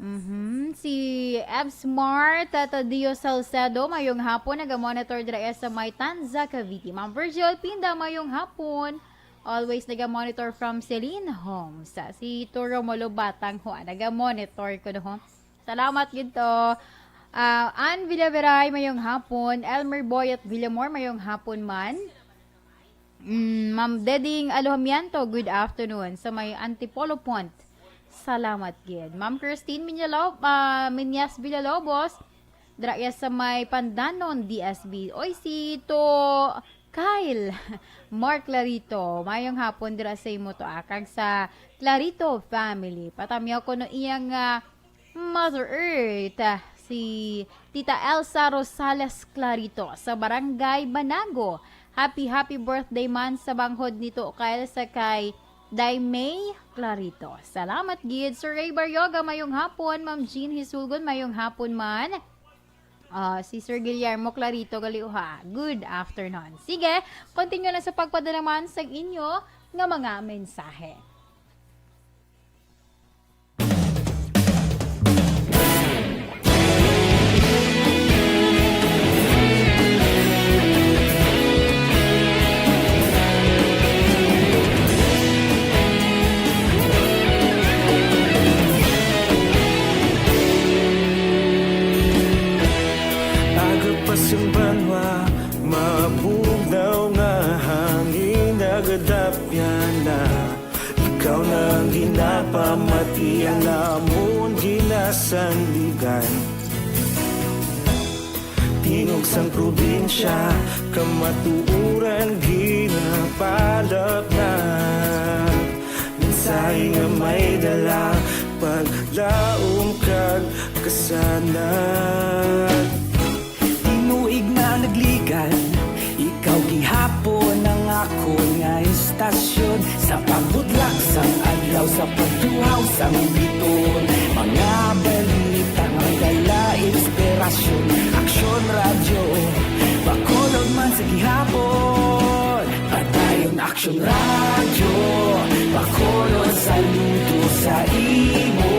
Mhm. Si F Smart, Tata Dio Salcedo, mayong hapon, naga-monitor dira sa may Tanza, Cavite. Ma'am Virgil Pinda, mayong hapon. Always naga-monitor from Celine Homes. Si Turo Molo Batang ho, naga-monitor ko, no? Salamat gid to. Ah, Ann Villaveray, mayong hapon. Elmer Boy at Villamor, mayong hapon man. Mm, Ma'am Deding Alojamiento, good afternoon. Sa may Antipolo Pont, salamat gid. Ma'am Christine Minyalo-, ah, Minyas Villalobos, dira iya sa may Pandanon, D S B. Oy, si To Kyle Mark Clarito, mayong hapon dira sa imo to, ah, kag sa Clarito family. Patamyaw ko no iyang, ah, Mother Earth, ah, si Tita Elsa Rosales Clarito sa Barangay Banago. Happy, happy birthday man sa banghod ni To Kyle sa kay Day May Clarito. Salamat gid, Sir Ray Baryoga, mayong hapon. Ma'am Jean Hisulgon, mayong hapon man. Ah, si Sir Guillermo Clarito gali, uha. Good afternoon. Sige, continue lang sa pagpadala man sa inyo nga mga mensahe. Aga pa sing banwa, mabugnaw nga hangin nagadapyan na. Ikaw na ang ginapamati, ang amon ginasandigan. Tingog sang probinsya, kamatuoran ginapalapnag. Mensahe nga may dala, paglaom kag kasanag. Tinuig na nagligad, ikaw gihapon ang akon nga istasyon. Sa pagbutlak sang adlaw, sa pagtuhaw sang biton, mga balita may dala inspirasyon. Aksyon Radyo, Bacolod man sa gihapon. Padayon Aksyon Radyo, Bacolod, saludo sa imo.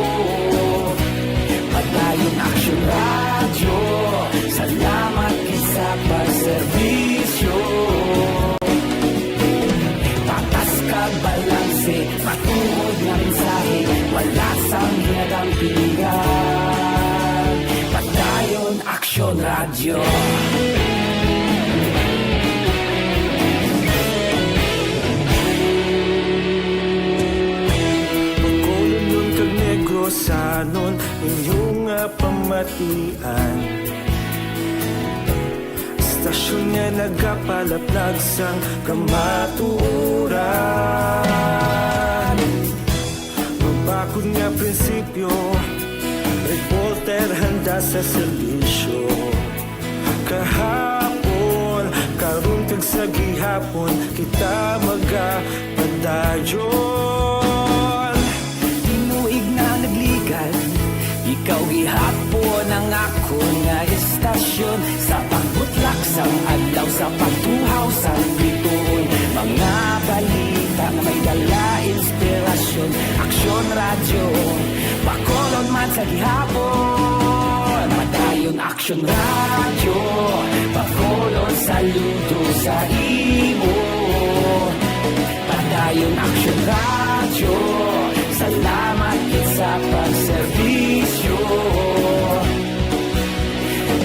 Padayon Aksyon Radyo, salamat gid sa pagserbisyo. Patas kag balanse, matuod nga mensahe, wala sang ginadampingan. Padayon Aksyon Radyo. Bacolodnon kag Negrosanon, inyo nga pamatian. Istasyon nga nagapalaplag sang kamatuoran. Mabakod nga prinsipyo, reporter handa sa serbisyo. Kahapon, karon kag sa gihapon, kita magapadayon. Tinuig na nagligad, ikaw gihapon ang akon nga istasyon. Sa pagbutlak sang adlaw, sa pagtuhaw sang bituon, mga balita nga may dala Radyo, Bacolod man sa gihapon. Padayon Aksyon Radyo, Bacolod saludo sa imo. Padayon Aksyon Radyo, salamat gid sa pagserbisyo.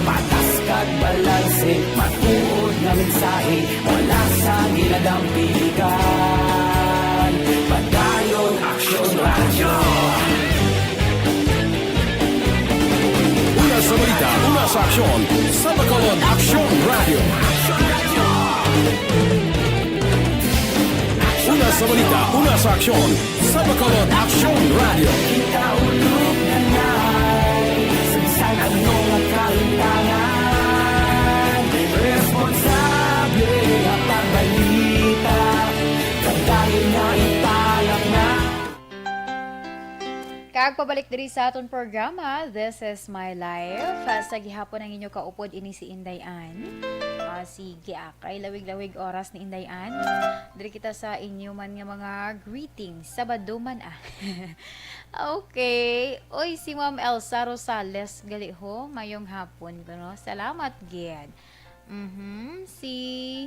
Patas kag balanse, matuod nga mensahe, wala sang ginadampigan. Padayon Aksyon Radyo. Una sa balita, una sa aksyon, sa Bacolod Aksyon Radyo. Una sa balita, una sa aksyon, sa Bacolod Aksyon Radyo. Kita ulog na nay, sa bisan ano nga kahintangan, responsable nga pagbalita, padayon nga italak na. Kag pabalik diri sa aton programa, This Is My Life. Ah, sa gihapon ang inyo kaupod ini si Inday Ann. Ah, sige, ah, kay lawig-lawig oras ni Inday Ann. Diri kita sa inyo man nga mga greetings. Sabado man, ah. Okay. Oy, si Ma'am Elsa Rosales gali ho. Mayong hapon, kuno. Salamat gid. Mhm. Si,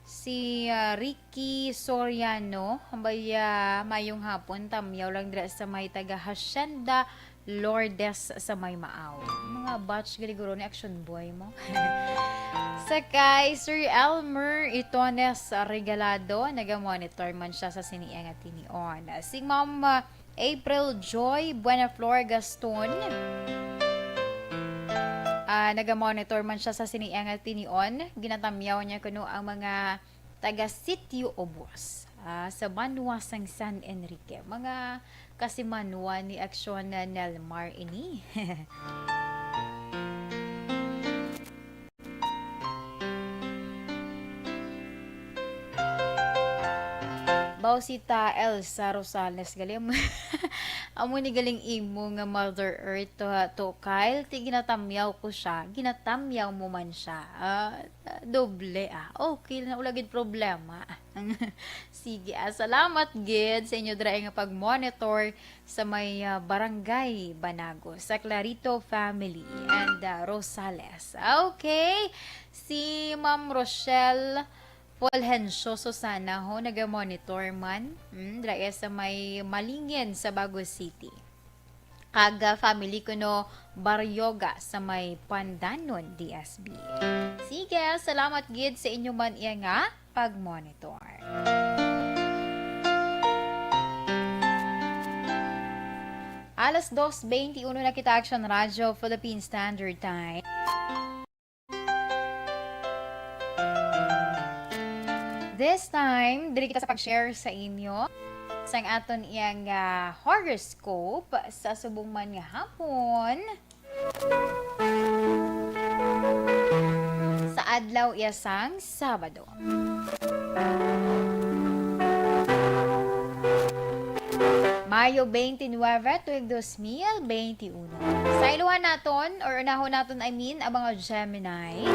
si, ah, Ricky Soriano, ambay, ah, mayong hapon, tamyaw lang dira sa may taga Hacienda Lourdes sa may Maaw. Mga batch gali guro ni Action Boy mo. Sa kay Sir Elmer Itones Regalado, naga-monitor man siya sa sini nga tinion. Si Ma'am, ah, April Joy Buenaflor Gaston, ah, naga-monitor man siya sa sini nga tinion. Ginatamyaw niya kuno ang mga taga Sitio Obos, ah, sa banwa sang San Enrique. Mga kasimanwa ni Aksyon na Nelmar ini. Baw si ta Elsa Rosales, galing. Amo ni galing imo nga Mother Earth to, to Kyle. Ti ginatamyaw ko siya, ginatamyaw mo man siya. Ah, doble, ah. Okay na, wala gid problema. Sige, ah, salamat gid sa inyo dira nga pag-monitor sa may, ah, Barangay Banago, sa Clarito family and, ah, Rosales. Okay, si Ma'am Rochelle Fulgencio Susana ho, naga-monitor man, mm, dira sa may Malingin sa Bago City. Kag, ah, family kuno Baryoga sa may Pandanon, D S B. Sige, salamat gid sa inyo man iya nga pag-monitor. Alas dos beintiuno na kita, Action Radio Philippine Standard Time. This time, diri kita sa pag-share sa inyo sang aton iyang, ah, horoscope sa subong man nga hapon. Sa adlaw iya sang Sabado. Mayo twenty-nine, tuig dos mil beintiuno. Sa iluhan naton, or unahon naton, I mean, ang mga Gemini.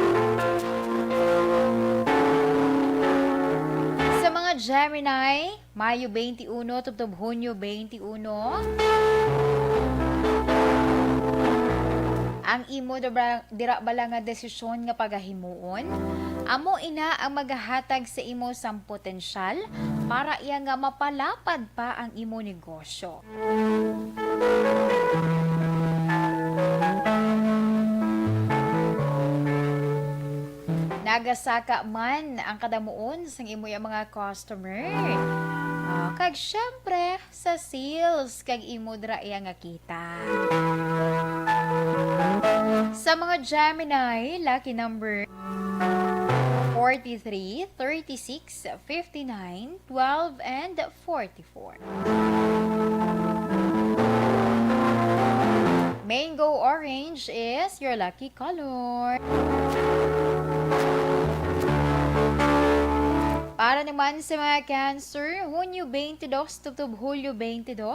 Sa mga Gemini, Mayo twenty-one tubtob Hunyo twenty-one. Ang imo dira, dira bala nga desisyon nga pagahimuon, amo ina ang magahatag sa imo sang potensyal para iya nga mapalapad pa ang imo negosyo. Nagasaka man ang kadamuon sang imo mga customer. Ah, kag syempre, sa sales kag imo dira iya nga kita. Sa mga Gemini, lucky number forty-three, thirty-six, fifty-nine, twelve, and forty-four. Mango orange is your lucky color. Para naman sa mga Cancer, Hunyo twenty-two tubtob Hulyo twenty-two,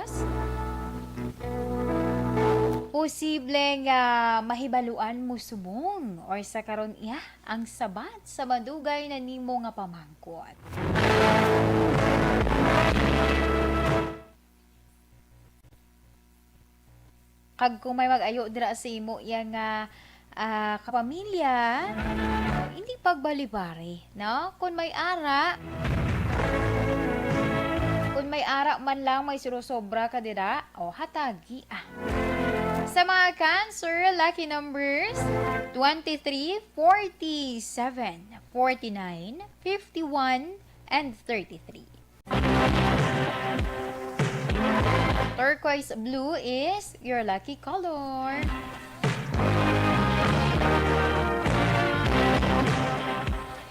posible nga mahibaluan mo subong or sa karon iya ang sabat sa madugay na nimo nga pamangkot. Kag kung may mag-ayo dira sa imo iya nga, ah, kapamilya, hindi pagbalibari, no? Kung may ara, kung may ara man lang, may surosobra ka dira, o, hatagi, ah. Sa mga Cancer, lucky numbers, twenty-three, forty-seven, forty-nine, fifty-one, and thirty-three. Turquoise blue is your lucky color.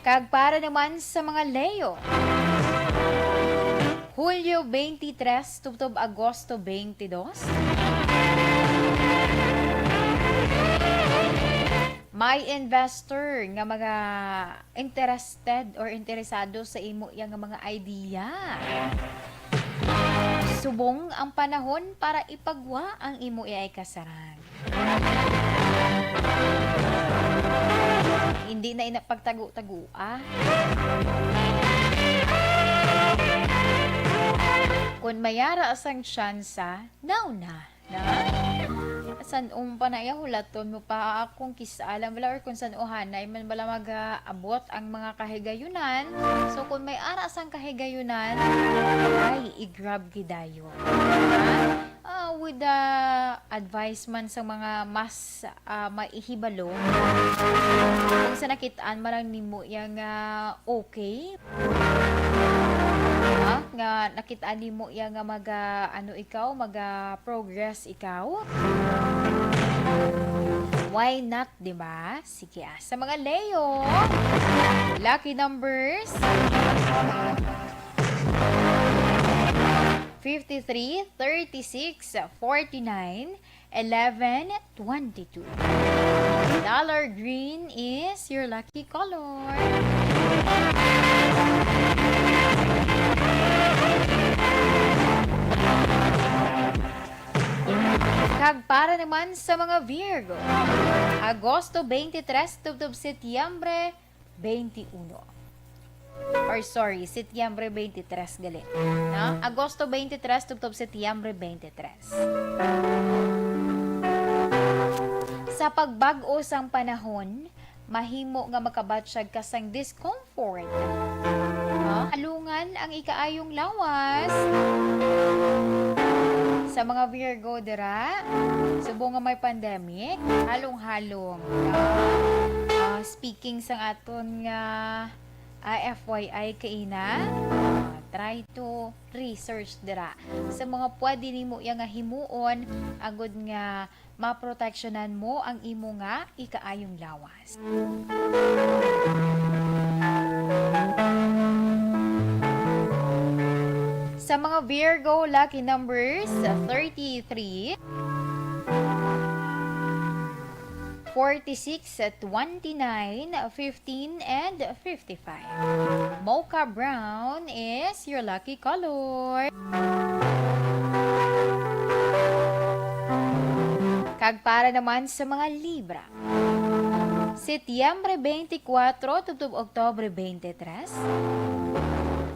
Kag para naman sa mga Leo, Hulyo twenty-three tubtob Agosto twenty-two. May investor nga mga interested or interesado sa imo iya nga mga idea. Subong ang panahon para ipagwa ang imo iya kasarang. Hindi na ina pagtago-tagoa. Kung may ara sang tsansa, now na. Na? San-o pa na iya hulaton mo pa akong kis-a lang bala, or kung san-o hanay man bala mag-abot ang mga kahigayunan. So, kung may ara sang kahigayunan, ay, i-grab gidayo. Ha? Ah, with the advice man sa mga mas, ah, maihibalo, kung sa nakit-an man lang nimo iya nga okay, ah, nga nakit-an nimo iya nga maga, ano ikaw, maga progress ikaw, why not, di ba? Sige, ah. Sa mga Leo, lucky numbers, fifty-three, thirty-six, forty-nine, eleven, twenty-two. Dollar green is your lucky color. Kag para naman sa mga Virgo, Agosto twenty-three tubtob Setyembre twenty-uno. Or sorry, Setyembre twenty-three gali. No? Agosto twenty-three tubtob Setyembre twenty-three. Sa pagbag-o sang panahon, mahimo nga makabatyag ka sang discomfort. No? Halungan ang ikaayong lawas. Sa mga Virgo dira, subong nga may pandemic, halong-halong. Ah, speaking sang aton nga, ah, F Y I kaina, ah, try to research dira sa mga pwede nimo iya nga himuon agud nga maproteksyonan mo ang imo nga ikaayong lawas. Sa mga Virgo, lucky numbers, thirty-three, forty-six, twenty-nine, fifteen, and fifty-five. Mocha brown is your lucky color. Kag para naman sa mga Libra, Setyembre twenty-four tubtob Oktubre twenty-three,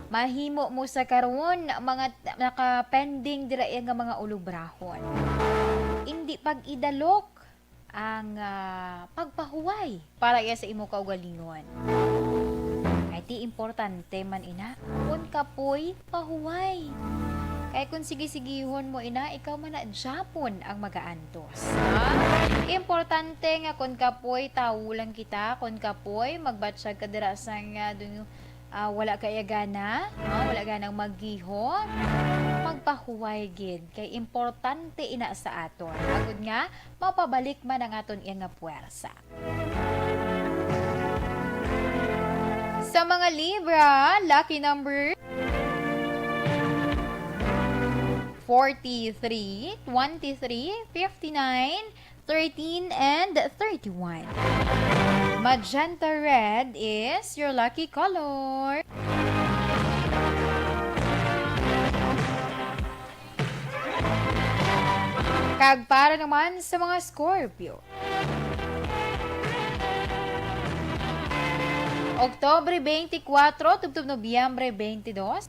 mahimo mo sa karon mga t-, naka-pending dira iya nga mga ulubrahon. Indi pag-idalok ang, ah, pagpahuway para iya sa imo kaugalingon. Kay ti importante man ina, kon kapoy, pahuway. Kay kon sige-sigihon mo ina, ikaw man na gyapon ang magaantos. Ha? Importante nga kon kapoy, tawo lang kita. Kon kapoy, magbatyag ka dira sang, ah, dun-, ah, wala kay gana, no? Wala ganang maggihom. Magpahuway gid, kay importante ina sa aton. Agud nga, mapabalik man ang aton iya nga puwersa. Sa mga Libra, lucky number forty-three, twenty-three, fifty-nine, thirteen, and thirty-one. Magenta red is your lucky color. Kag para naman sa mga Scorpio, Oktubre twenty-four tubtob Nobyembre twenty-two.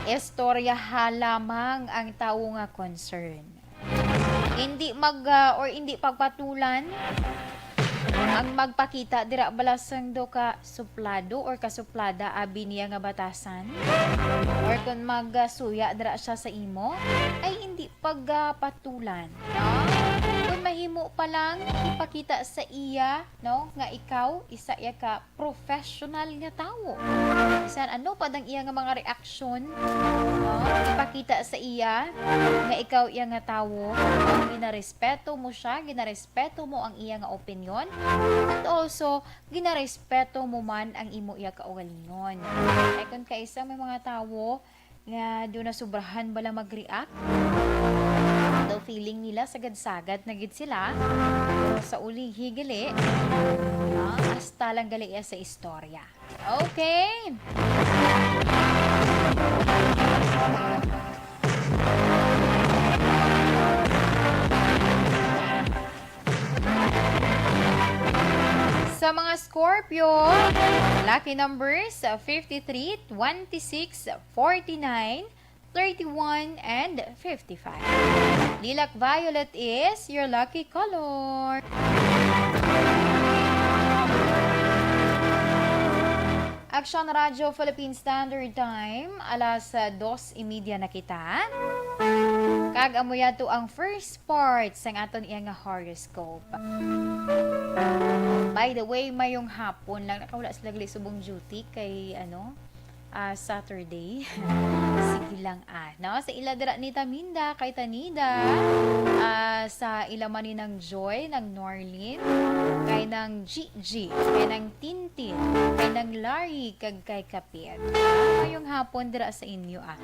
Istoryaha lamang ang tawo nga concern. Hindi mag, ah, or hindi pagpatulan ang magpakita dira bala sang do ka suplado or kasuplada abi niya nga batasan, or kung magsuya dira siya sa imo, ay hindi pagpatulan, no? Kung mahimo pa lang, ipakita sa iya, no, nga ikaw isa iya ka professional nga tawo. Bisan ano pa dang iya nga mga reaksyon, no? Ipakita sa iya nga ikaw iya nga tawo, no? Ginarespeto mo siya, ginarespeto mo ang iya nga opinyon, and also, ginarespeto mo man ang imo iya kaugalingon. Kay kung kaisa may mga tawo nga do na sobrahan bala mag-react, daw feeling nila sagad-sagad na gid sila, pero sa ulihi gali, ah, hasta lang gali iya sa istorya. Okay. Sa mga Scorpio, lucky numbers, uh, fifty-three, twenty-six, forty-nine, thirty-one, and fifty-five. Lilac violet is your lucky color. Action Radio Philippine Standard Time, alas, ah, dos y media na kita. Kag amo yato ang first part sang aton iya nga horoscope. By the way, mayong hapon lang. Nakawala sila gali subong duty kay, ano, ah, Saturday. Sige lang, ah, no? Sa ila dira ni Taminda, kay Tanida, ah, sa ila man ni nang Joy, nang Norlin, kay nang Gigi, kay nang Tintin, kay nang Larry, kag kay Kapit. Ah, mayong hapon dira sa inyo, ah.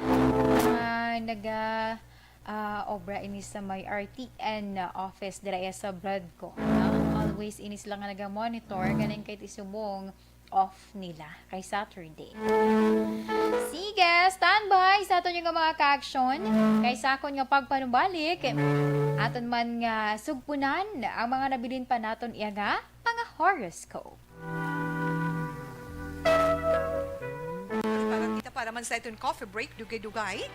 Ah, naga, ah, obra ini sa may R T N office dira iya sa Bradco, no? Always ini sila nga naga-monitor, ganing kay ti subong off nila kay Saturday. Sige, standby sa aton nga mga ka-action. Kay sa akon nga pagpanumbalik, aton man nga sugpunan ang mga nabilin pa naton iya nga mga horoscope. Para kita, para man sa iton coffee break, dugay-dugay.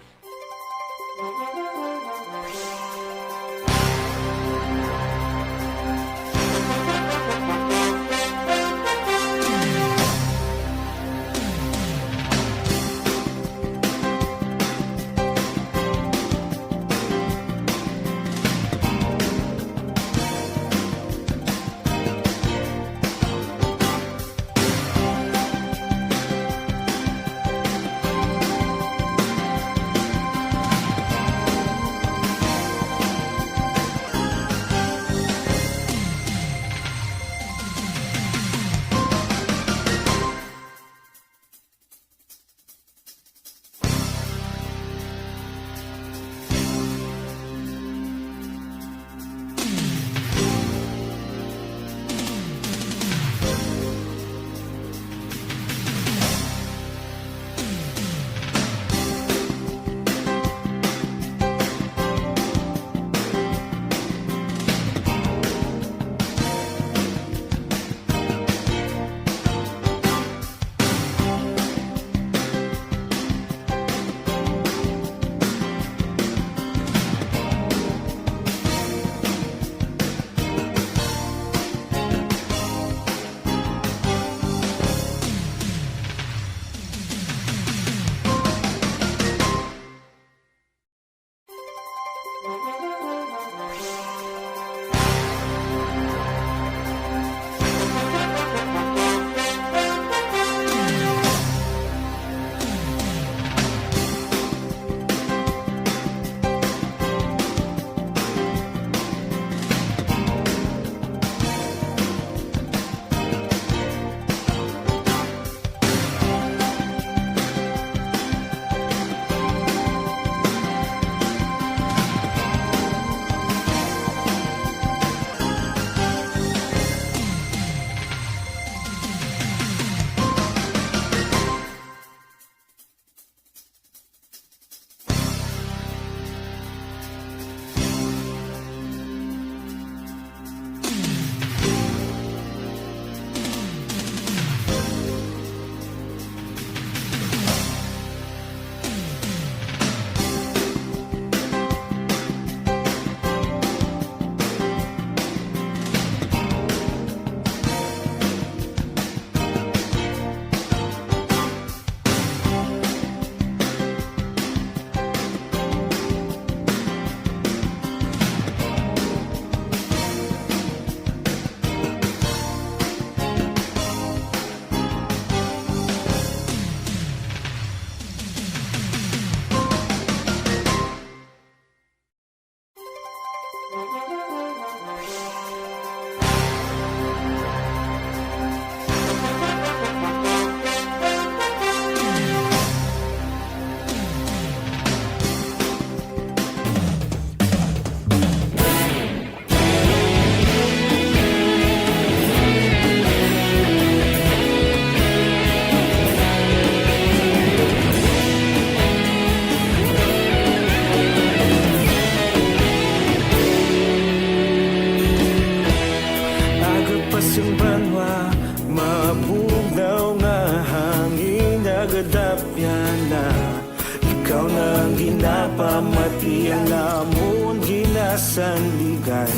Mati ang amon ginasandigan.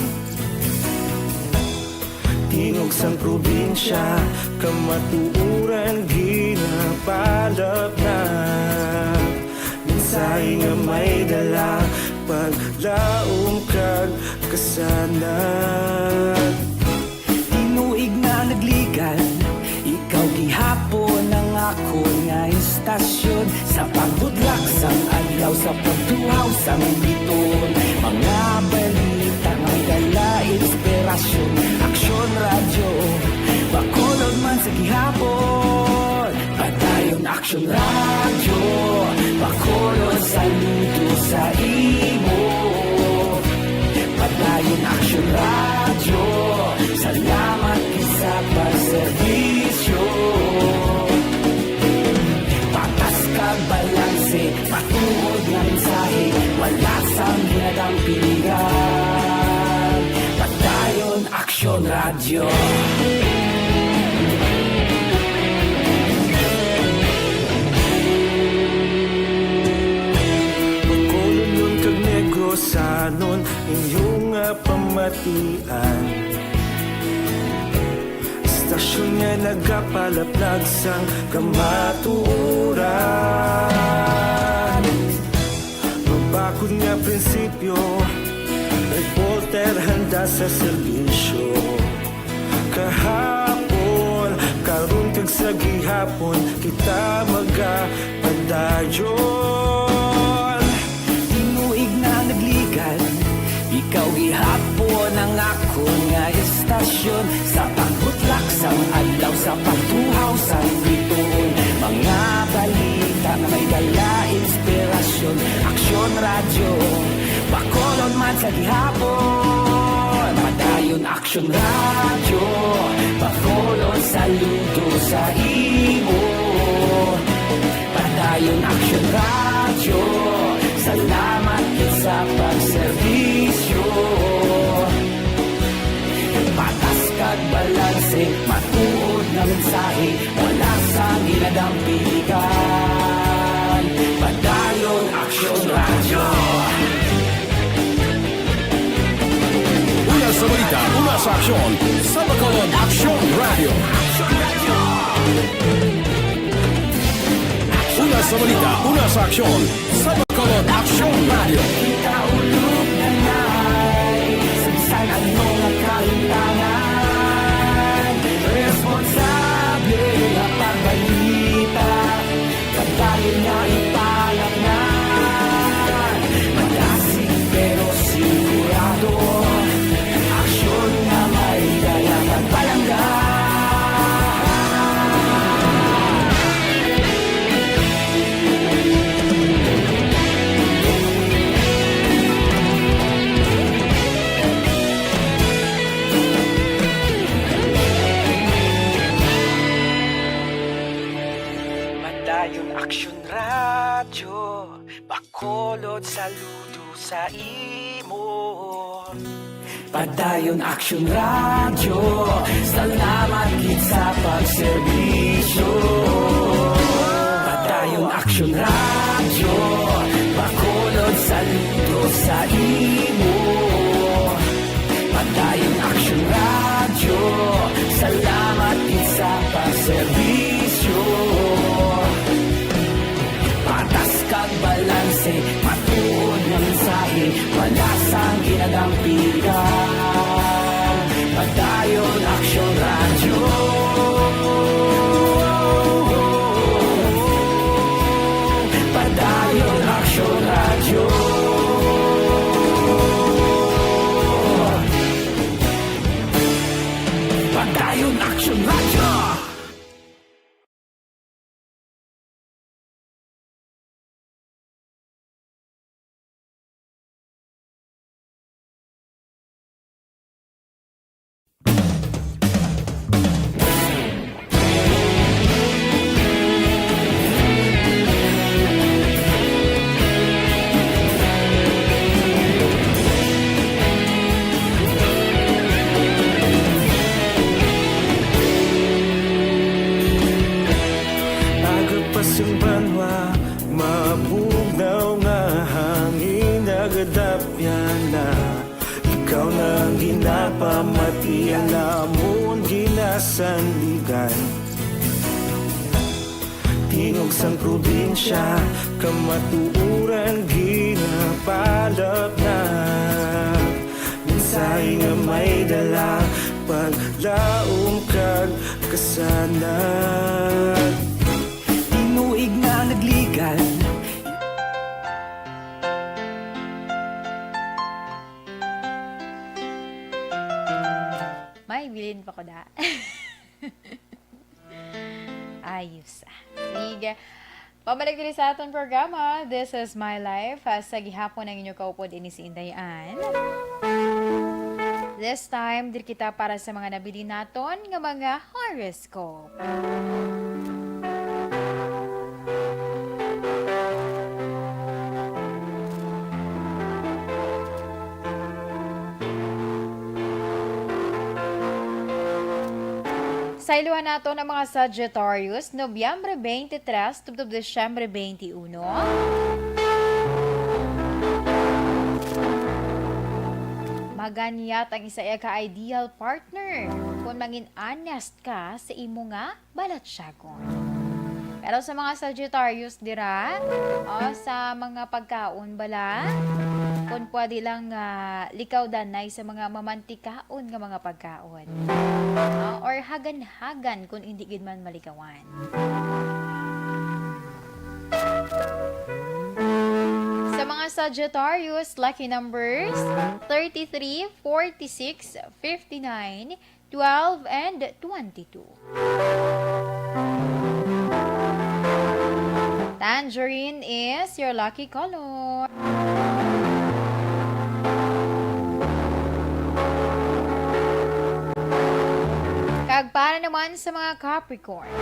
Tingog sang probinsya, kamatuoran ginapalapnag. Mensahe nga may dala, paglaom kag kasanag. Tinuig na nagligan, ikaw gihapon ang akon nga istasyon. Sa pagbudlak sang adlaw, sa pagtuhaw sang biton, mga balita nga may dala inspirasyon. Aksyon Radyo, Bacolod man sa gihapon. Padayon Aksyon Radyo, Bacolod, saludo sa imo. Padayon Aksyon Radyo, salamat gid sa pagserbisyo. Patas kag balanse, matuod nga mensahe, wala sang ginadampigan. Padayon Aksyon Radyo. Bacolodnon kag Negrosanon, inyo nga pamatian. Istasyon nga nagapalaplag sang kamatuoran. Mabakod nga prinsipyo, reporter handa sa serbisyo. Kahapon, karon kag sa gihapon, kita magapadayon. Tinuig na nagligan, ikaw gihapon ang akon nga istasyon. Sa pagbutlak sang adlaw, sa pagtuhaw sang bituon, mga balita nga may dala inspirasyon. Aksyon Radyo, Bacolod man sa gihapon. Padayon Aksyon Radyo, Bacolod, saludo sa imo. Padayon Aksyon Radyo, salamat gid sa pagserbisyo. Patas kag balanse, matuod nga mensahe, wala sang ginadampigan. Padayon Aksyon Radyo. Una sa balita, una sa aksyon, sa Bacolod Aksyon Radyo. Una sa balita, una sa aksyon, sa Bacolod Aksyon Radyo. Kita ulog na nay, sa bisan ano nga kahimtangan, responsable nga pagbalita. Padayon nga ipalapngan, madasig pero sigurado. Aksyon nga may dala kag palangga. Padayon Aksyon Radyo, Bacolod, saludo sa imo. Padayon Aksyon Radyo, salamat gid sa pagserbisyo. Padayon Aksyon Radyo, Bacolod, saludo sa imo. Padayon Aksyon Radyo, salamat gid sa pagserbisyo. Patas kag balanse, matuod nga mensahe, wala sang ginadampigan. Padayon Aksyon Radyo. Padayon Aksyon Radyo. Padayon Aksyon Radyo. Aga pa sang banwa, mabugnaw nga hangin. Yana, ikaw na ang ginapamati, ang amon ginasandigan. Tingog sang probinsya, kamatuoran ginapalapnag. Mensahe nga may dala, paglaom kag kasanag. Tinuig nga nagligan. May bilin pa ko da. Ayos, ah. Sige. Pabalik diri sa aton programa, This is My Life. Ah, sa gihapon ang inyo kaupod ini si Inday Ann. This time, diri kita para sa mga nabilin naton nga mga horoscope. Sa iluhan nato ng mga Sagittarius, Nobyembre twenty-three tubtob Disyembre twenty-one. Maganyat ang isa ka ideal partner kung mangin honest ka sa imo nga balatyagon. Pero sa mga Sagittarius dira, o sa mga pagkaon bala, kung pwede lang, ah, likaw danay sa mga mamantikaon nga mga pagkaon. Ah, or hagan-hagan kung hindi gid man malikawan. Sa mga Sagittarius, lucky numbers thirty-three, forty-six, fifty-nine, twelve, and twenty-two. Tangerine is your lucky color. Kag para naman sa mga Capricorn,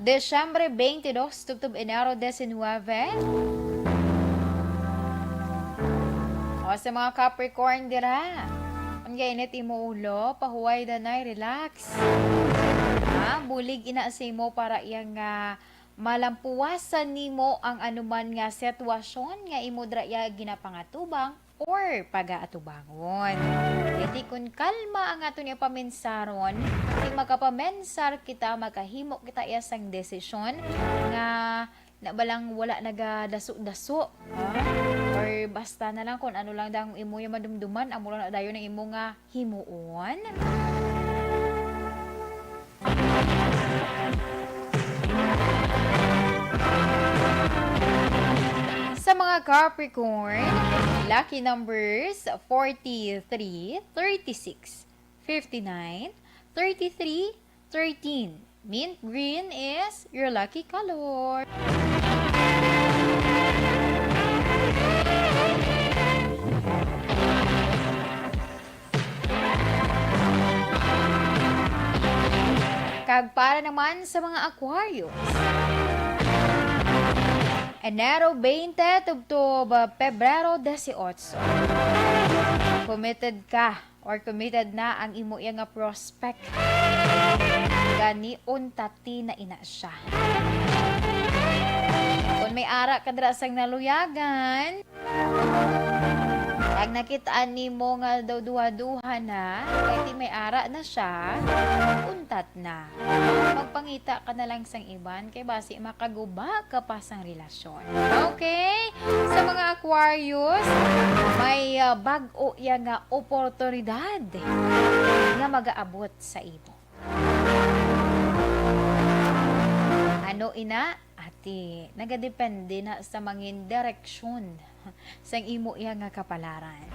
Disyembre twenty-two tubtob Enero diecinueve. O sa mga Capricorn dira, ang gainit imo ulo, pahuway danay, relax. Ha? Bulig ina sa imo para iyang, ah, malampuwasan nimo ang anuman nga sitwasyon nga imo dira iya ginapangatubang or pagaatubangon. Kay ti kun kalma ang aton ipamensaron, ti makapamensar kita, makahimo kita iya sang desisyon nga na ba lang wala nagadaso-daso, ha? Or basta na lang kung ano lang dang imo yung madumduman, amo lang na dayon ang imo nga himuon. Sa mga Capricorn, lucky numbers forty-three, thirty-six, fifty-nine, thirty-three, thirteen. Mint green is your lucky color. Kag para naman sa mga Aquarius, Enero twenty tubtob Pebrero dieciocho. Committed ka or committed na ang imo iya nga prospect. Gani, untati na ina siya. Kung may ara ka dira sang naluyagan, kag nakit-an nimo nga daw duha-duha na, kay ti may ara na siya, untat na. Magpangita ka na lang sang iban, kay basi makaguba ka pa sang relasyon. Okay? Sa mga Aquarius, may, ah, bag-o ya nga oportunidad nga magaabot sa imo. Ano ina? Ati, nagadepende na sa mangin direksyon sang imo iya nga kapalaran.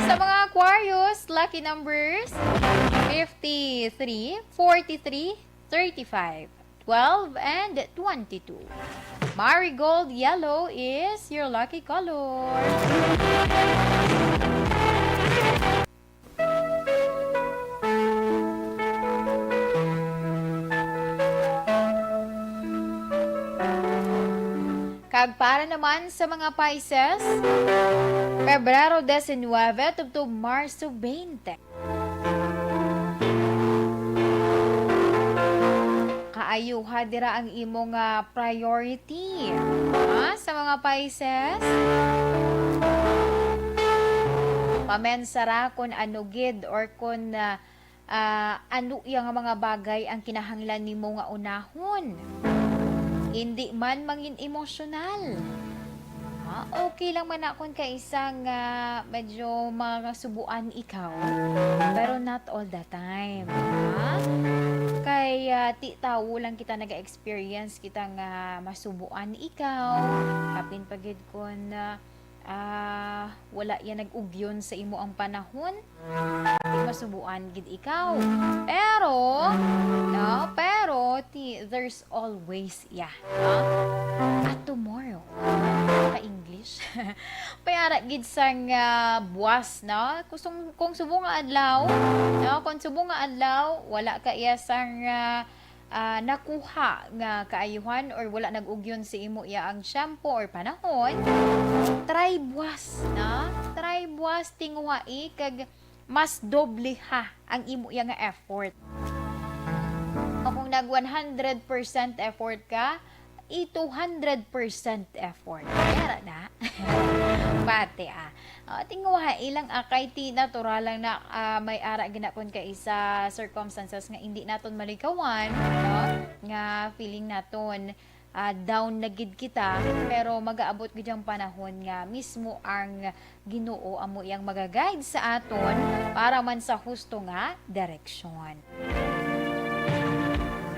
Sa mga Aquarius, lucky numbers fifty-three, forty-three, thirty-five, twelve, and twenty-two. Marigold yellow is your lucky color. Kag para naman sa mga Pisces, Pebrero diecinueve tubtob Marso twenty. Kaayuha dira ang imo nga priority. Ha? Sa mga Pisces, pamensara kung ano gid or kung, ah, ah, ano iya nga mga bagay ang kinahanglan nimo nga unahon. Hindi man mangin emosyonal. Ah, okay lang man na kung kaisa nga medyo masubuan ikaw, pero not all the time, ha? Kay, ah, ti tawo lang kita naga-experience kita nga masubuan ikaw, kapin pa gid kun, ah, ah, wala yan nag-ugyon sa imo ang panahon, di masubuan gid ikaw. Pero, no? Pero, ti, there's always, yeah, no? A tomorrow. Pa English. Payara gid sang, ah, buwas, no? Kung, kung subong nga adlaw, no? Kung subong nga adlaw, wala ka iya sang, ah, ah, nakuha nga kaayuhan or wala nag-ugyon sa imo iya ang shampoo or panahon, try buwas, no? Try buwas, tinguhai kag mas doble ha ang imo iya nga effort. O kung nag one hundred percent effort ka, i two hundred percent effort. Yara na. Pati, ah. O, tinguha ilang akay ti natural lang na, ah, may ara ginakon ka isa circumstances nga hindi naton malikawan, no? Nga feeling naton, ah, down na gid kita, pero magaabot gid ang panahon nga mismo ang Ginoo amo iyang magaguide sa aton para man sa husto nga direksyon.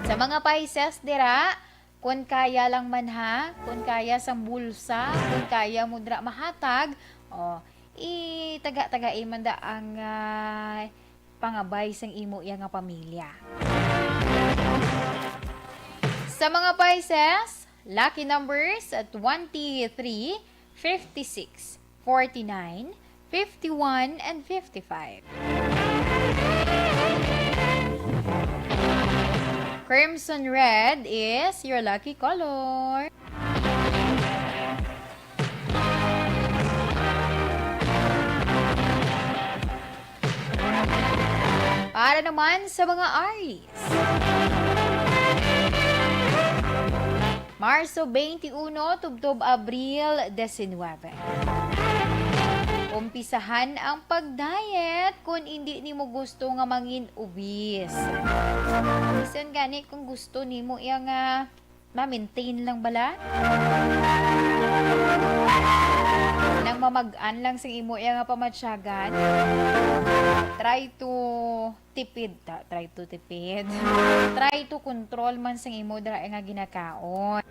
Sa mga Pisces dira, kun kaya lang man ha, kun kaya sang bulsa, kun kaya mo dira mahatag, o, itaga-tagai man da ang, ah, pangabay sang imo iya nga pamilya. Sa mga Pisces, lucky numbers, twenty-three, fifty-six, forty-nine, fifty-one, and fifty-five. Crimson red is your lucky color. Para naman sa mga Aries. Marso twenty-one tubtob Abril diecinuebe. Umpisahan ang pag-diet kung hindi nimo gusto nga mangin obese. Bisan gani kung gusto nimo iya nga ma-maintain lang bala. Nang mamag-an lang sa imo iya nga pamatyagan. Try to tipid, ta-, try to tipid. Try to control man sang imo dira nga ginakaon.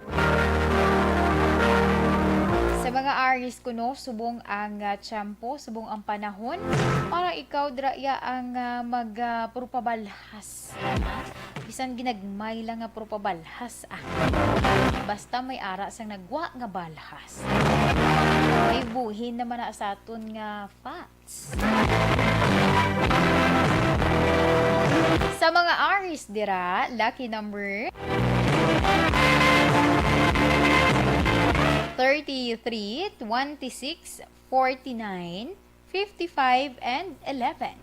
Sa mga Aries kuno, subong ang, ah, tiyempo, subong ang panahon para ikaw dira iya ang, ah, mag, ah, prupabalhas. Bisan ginagmay lang nga prupabalhas, ah. Basta may ara sang nagwa nga balhas. May buhin naman na sa aton nga fa- Sa mga Aries dira, lucky number thirty-three, twenty-six, forty-nine, fifty-five, and eleven.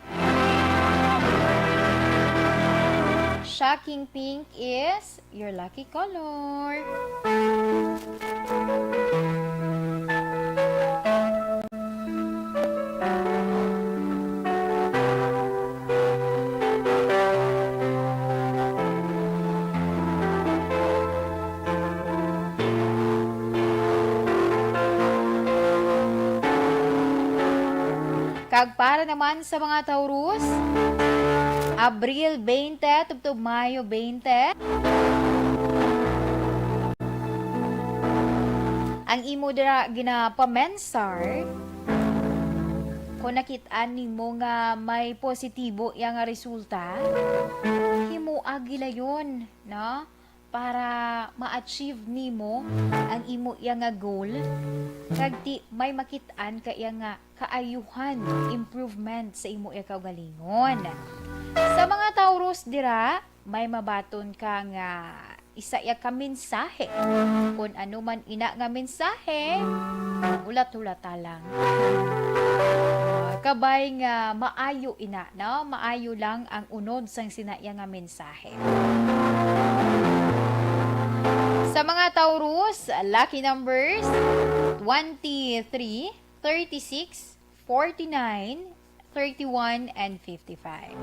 Shocking pink is your lucky color. Kag para naman sa mga Taurus, Abril twenty tubtob Mayo twenty. Ang imo dira ginapamensar, kung nakit-an nimo nga may positibo iya nga resulta, himoa gilayon, no? Para ma-achieve nimo ang imo iya nga goal, kag ti may makit-an ka iya nga kaayuhan, improvement sa imo iya kaugalingon. Sa mga Taurus dira, may mabaton ka nga isa iya ka mensahe. Kun ano man ina nga mensahe, hulat-hulata lang. Ah, kabay nga maayo ina, no? Maayo lang ang unod sang sina iya nga mensahe. Sa mga Taurus, Lucky numbers, twenty-three, thirty-six, forty-nine, thirty-one, and fifty-five.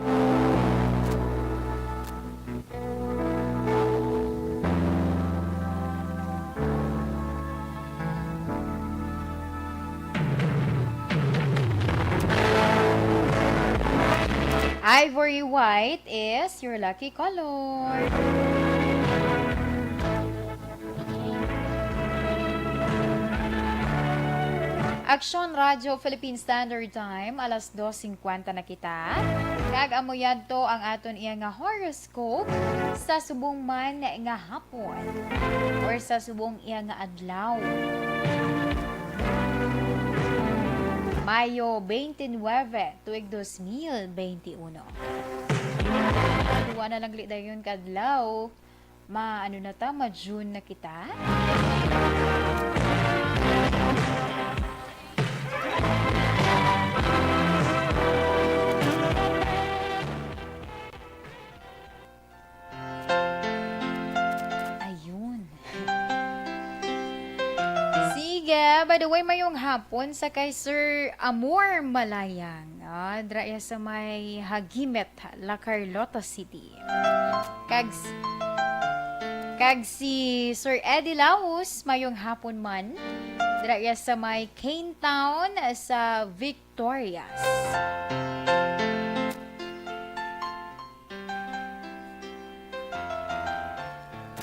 Ivory white is your lucky color. Aksyon Radyo Philippine Standard Time, alas dos singkwenta na kita. Kag amo yadto ang aton iya nga horoscope sa subong man nga hapon or sa subong iya nga adlaw. Mayo twenty-nine, tuig dos mil twenty-uno. Duwa na lang li dayon ka adlaw. Ma, ano na ta? Ma-June na kita? Ayun. Sige, by the way, mayong hapon sa kay Sir Amor Malayang. Ah, dra iya sa may Hagimit, La Carlota City. Kag s-, kag si Sir Eddie Laus, mayong hapon man. Dra iya sa may Cane Town sa Victorias.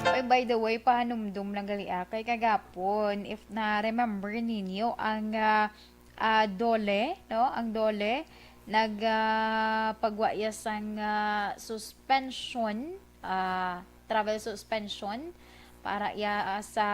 Ay, by the way, pahanumdom lang gali, ah, kay kagapon, if na-remember ninyo ang, ah, ah, DOLE, no? Ang DOLE, nag, ah, pagwa iya sang, ah, suspension, ah, travel suspension para iya, ah, sa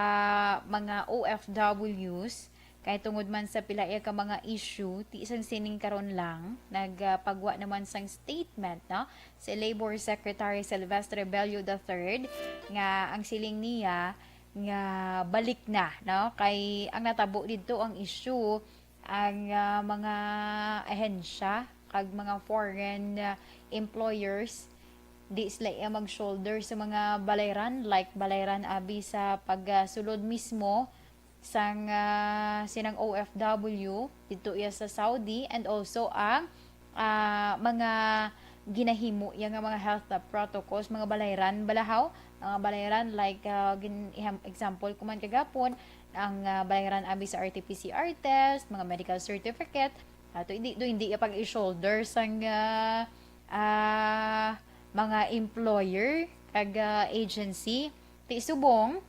mga O F Ws. Kay tungod man sa pila iya ka mga issue, ti sang sining karon lang, nag, ah, pagwa naman sang statement, no? Si Labor Secretary Silvestre Bello the third, nga ang siling niya nga balik na, no? Kay ang natabo didto ang issue, ang, ah, mga ahensya kag mga foreign, ah, employers, di sila iya mag-shoulder sa mga balayran, like balayran abi sa pagsulod mismo sang, ah, sinang O F W didto iya sa Saudi, and also ang, ah, mga ginahimo iya nga mga health na protocols, mga balayran balahaw, mga balayran like, ah, gin-, iham-, example ko man kagapon, ang, ah, balayran abi sa R T P C R test, mga medical certificate, ato hindi, do hindi iya pag-i-shoulder sang, ah, ah, mga employer kag, ah, agency. Ti subong,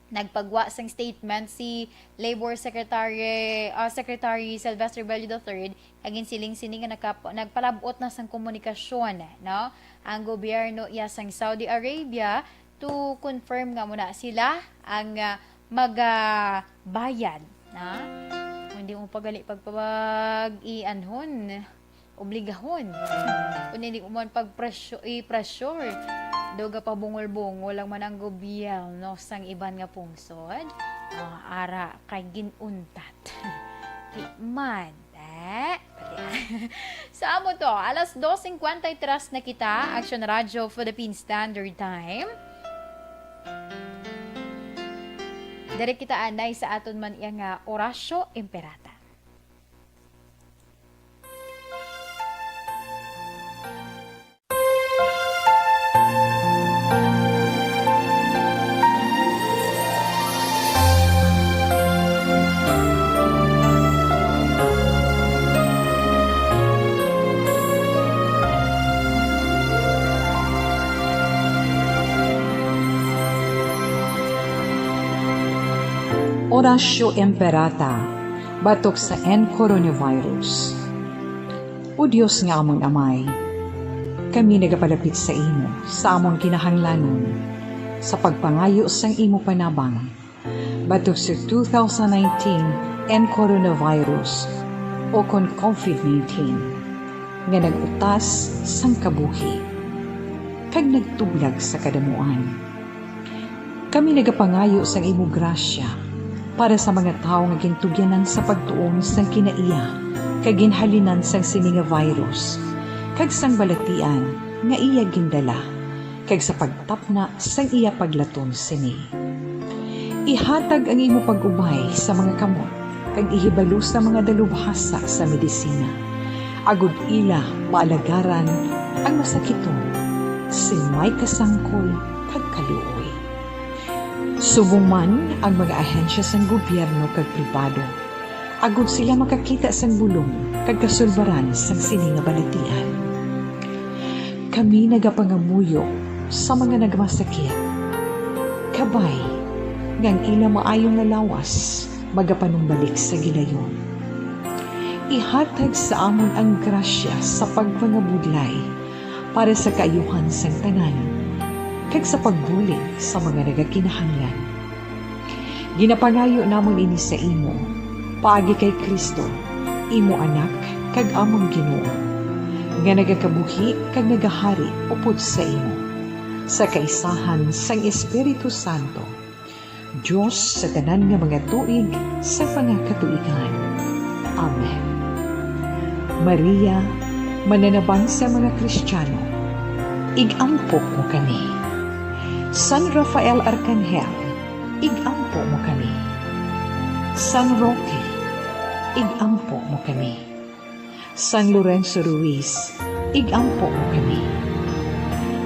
nagpagwa sang statement si Labor Secretary, ah, Secretary Sylvester Bello the third, kag ginsiling sini nga nakap-, nagpalab-ot na sang komunikasyon, no, ang gobyerno iya sang Saudi Arabia to confirm nga muna sila ang, ah, magabayad, na? Kung di mo pa gali pagpag-ianhon, obligahon. Kung hindi mo man pag-pressure, i-pressure, daw gapabungol-bungol lang man ang gobyerno sang iban nga pungsod. Ah, ara kay ginuntat. Di man, eh? Pati sa amo to, alas dos cincuenta y tres na kita, Action Radio Philippine Standard Time. Diri kita anay sa aton man iya nga Orasyo Imperata. Orasyo Imperata, batok sa N coronavirus. O Dios nga amon Amay, kami nagapalapit sa imo sa amon kinahanglanon sa pagpangayo sang imo panabang batok sa two thousand nineteen N coronavirus o kon COVID nineteen nga nag-utas sang kabuhi kag nagtublag sa kadamuan. Kami nagapangayo sang imo grasya para sa mga tawo nga gintugyanan sa pagtuon sang kinaiya kag ginhalinan sang sini nga virus, kag sang balatian nga iya gindala, kag sa pagtapna sang iya paglaton sini. Ihatag ang imo pag-ubay sa mga kamot, kag ihibalo sa mga dalubhasa sa medisina, agod ila maalagaran ang masakiton sing may kasangkol kag kaluoy. Subong man ang mga ahensya sang gobyerno kag pribado, agod sila makakita sang bulong kag kasulbaran sang sini nga balatian. Kami nagapangamuyo sa mga nagmasakit, kabay nga ang ila maayong nga lawas magapanumbalik sa gilayon. Ihatag sa amon ang grasya sa pagpangabudlay para sa kaayuhan sang tanan, kag sa pagbulig sa mga nagakinahanglan. Ginapangayo namon ini sa imo, paagi kay Cristo, imo Anak kag amon Ginoo, nga nagakabuhi kag nagahari upod sa imo, sa kaisahan sang Espiritu Santo, Dios sa tanan nga mga tuig sa mga katuigan. Amen. Maria, mananabang sa mga Kristiyano, ig-ampo mo kami. San Rafael Arcangel, ig-ampo mo kami. San Roque, ig-ampo mo kami. San Lorenzo Ruiz, ig-ampo mo kami.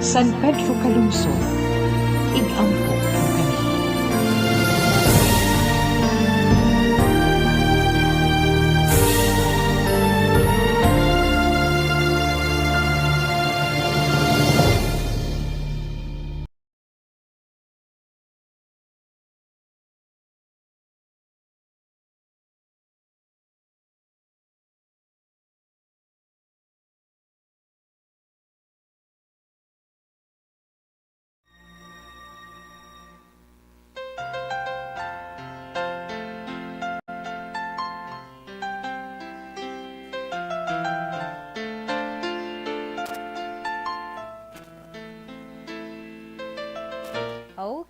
San Pedro Calungsod, ig-ampo mo kami.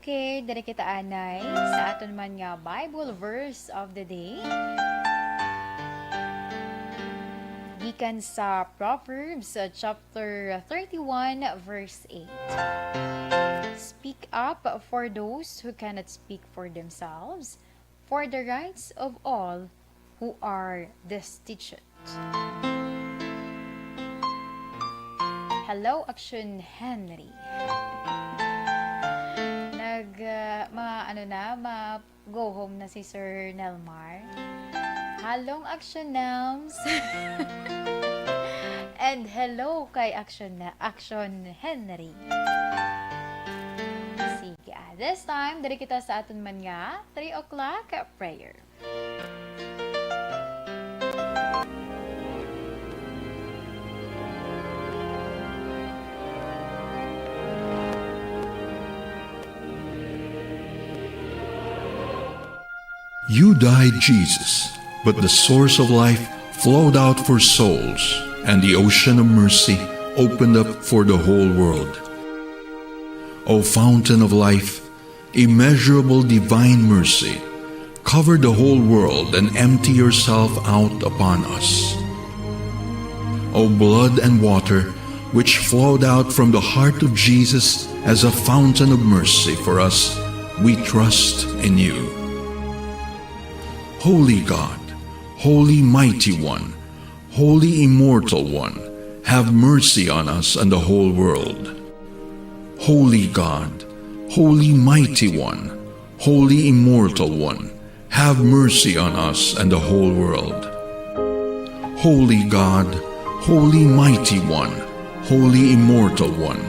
Okay, diri kita anay sa aton man nga Bible verse of the day. Gikan sa Proverbs, uh, chapter thirty-one, verse eight. Speak up for those who cannot speak for themselves, for the rights of all who are destitute. Hello, Action Henry. Nag, uh, ma, ano na, ma, go home na si Sir Nelmar. Halong Action Nelms. And hello kay Action na, Action Henry. Sige, ah, this time, diri kita sa aton man nga three o'clock prayer. You died, Jesus, but the source of life flowed out for souls, and the ocean of mercy opened up for the whole world. O fountain of life, immeasurable divine mercy, cover the whole world and empty yourself out upon us. O blood and water, which flowed out from the heart of Jesus as a fountain of mercy for us, we trust in you. Holy God, Holy Mighty One, Holy Immortal One, have mercy on us and the whole world. Holy God, Holy Mighty One, Holy Immortal One, have mercy on us and the whole world. Holy God, Holy Mighty One, Holy Immortal One,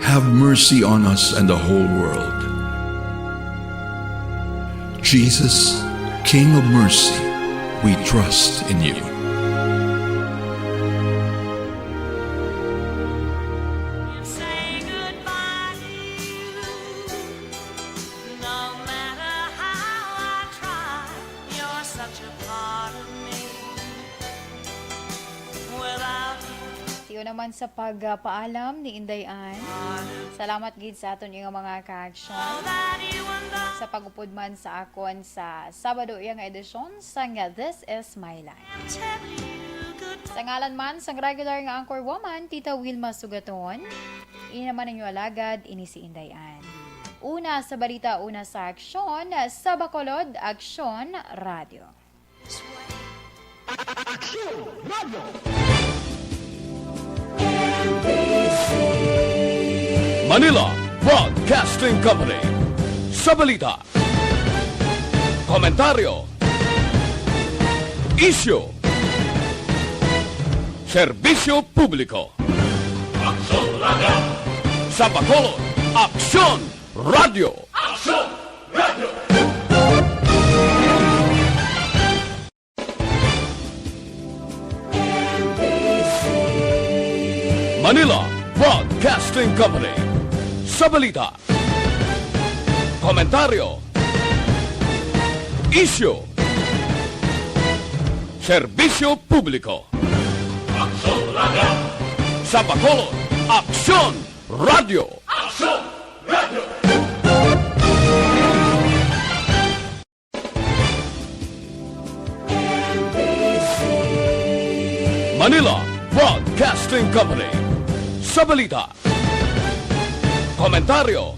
have mercy on us and the whole world. Jesus, King of mercy, we trust in you. Say goodbye to you. No matter how I try, you're such a part of me. Without you. Tiyo naman sa pagpaalam ni Inday Ann. Salamat gid sa aton nga mga ka-action sa pag-upod man sa akon sa Sabado iya nga edisyon sang This Is My Life. Sa ngalan man sang regular nga anchor woman, Tita Wilma Sugaton, ini naman ang inyo alagad, ini si Inday Ann. Una sa balita, una sa aksyon, sa Bacolod, Aksyon Radio. Aksyon Radio. Manila Broadcasting Company. Sa balita, komentaryo, isyu, serbisyo publiko. Aksyon Radio. Sa Bacolod, Aksyon Radio. Aksyon Radio. Manila Broadcasting Company. Sa balita, komentaryo, isyu, serbisyo publiko. Aksyon Radio. Sa Bacolod, Aksyon Radio. Aksyon Radio. Manila Broadcasting Company. Sa balita, komentaryo,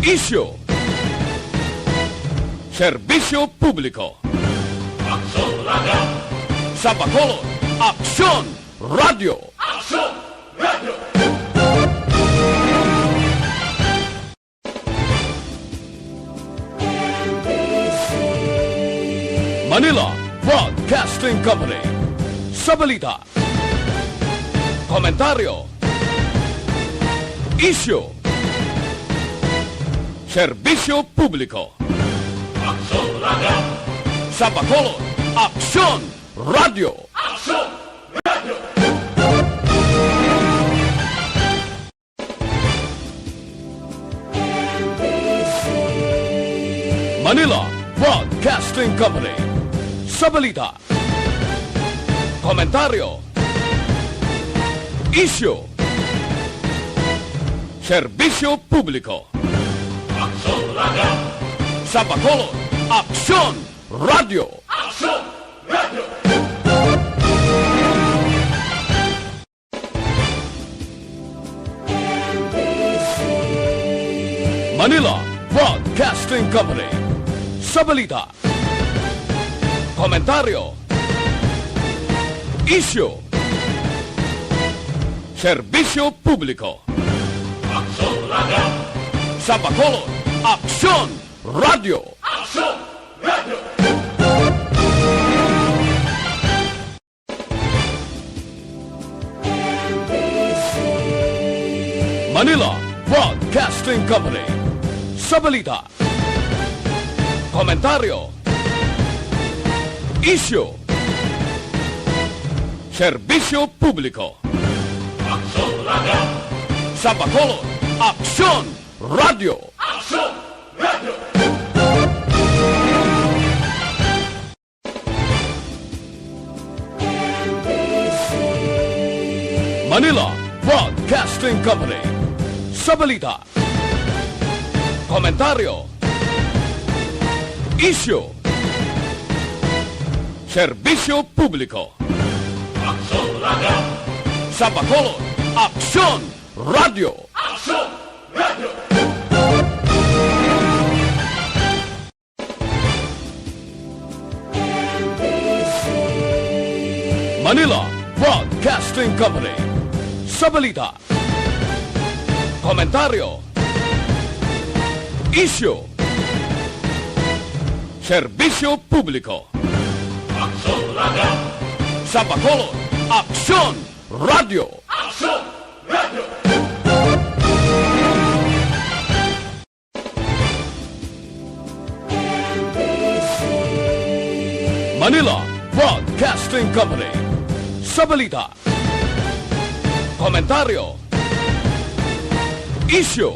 isyu, serbisyo publiko. Aksyon Radio. Sa Bacolod, Aksyon Radio. Aksyon Radio. Manila Broadcasting Company. Sa balita, komentaryo, isyu, serbisyo publiko. Aksyon Radio. Sa Bacolod, Aksyon Radio. Aksyon Radio. Manila Broadcasting Company. Sa balita, komentaryo, isyu, serbisyo publiko. Aksyon Radio. Sa Bacolod, Aksyon Radio. Aksyon Radio. Manila Broadcasting Company. Sa balita, komentaryo, isyu, serbisyo publiko. Aksyon Radio. Sa Bacolod, Aksyon Radio. Aksyon Radio. Manila Broadcasting Company. Sa balita, komentaryo, isyu, serbisyo publiko. Aksyon Radio. Sa Bacolod, Aksyon Radio. Aksyon Radio. Manila Broadcasting Company. Sa balita, komentaryo, isyu, serbisyo publiko. Aksyon Radio. Sa Bacolod, Aksyon Radio. Aksyon Radio. Manila Broadcasting Company. Sa balita, komentaryo, isyu, serbisyo publiko. Aksyon Radio. Sa Bacolod, Aksyon Radio. Aksyon Radio. Manila Broadcasting Company. Sa balita, komentaryo, isyu,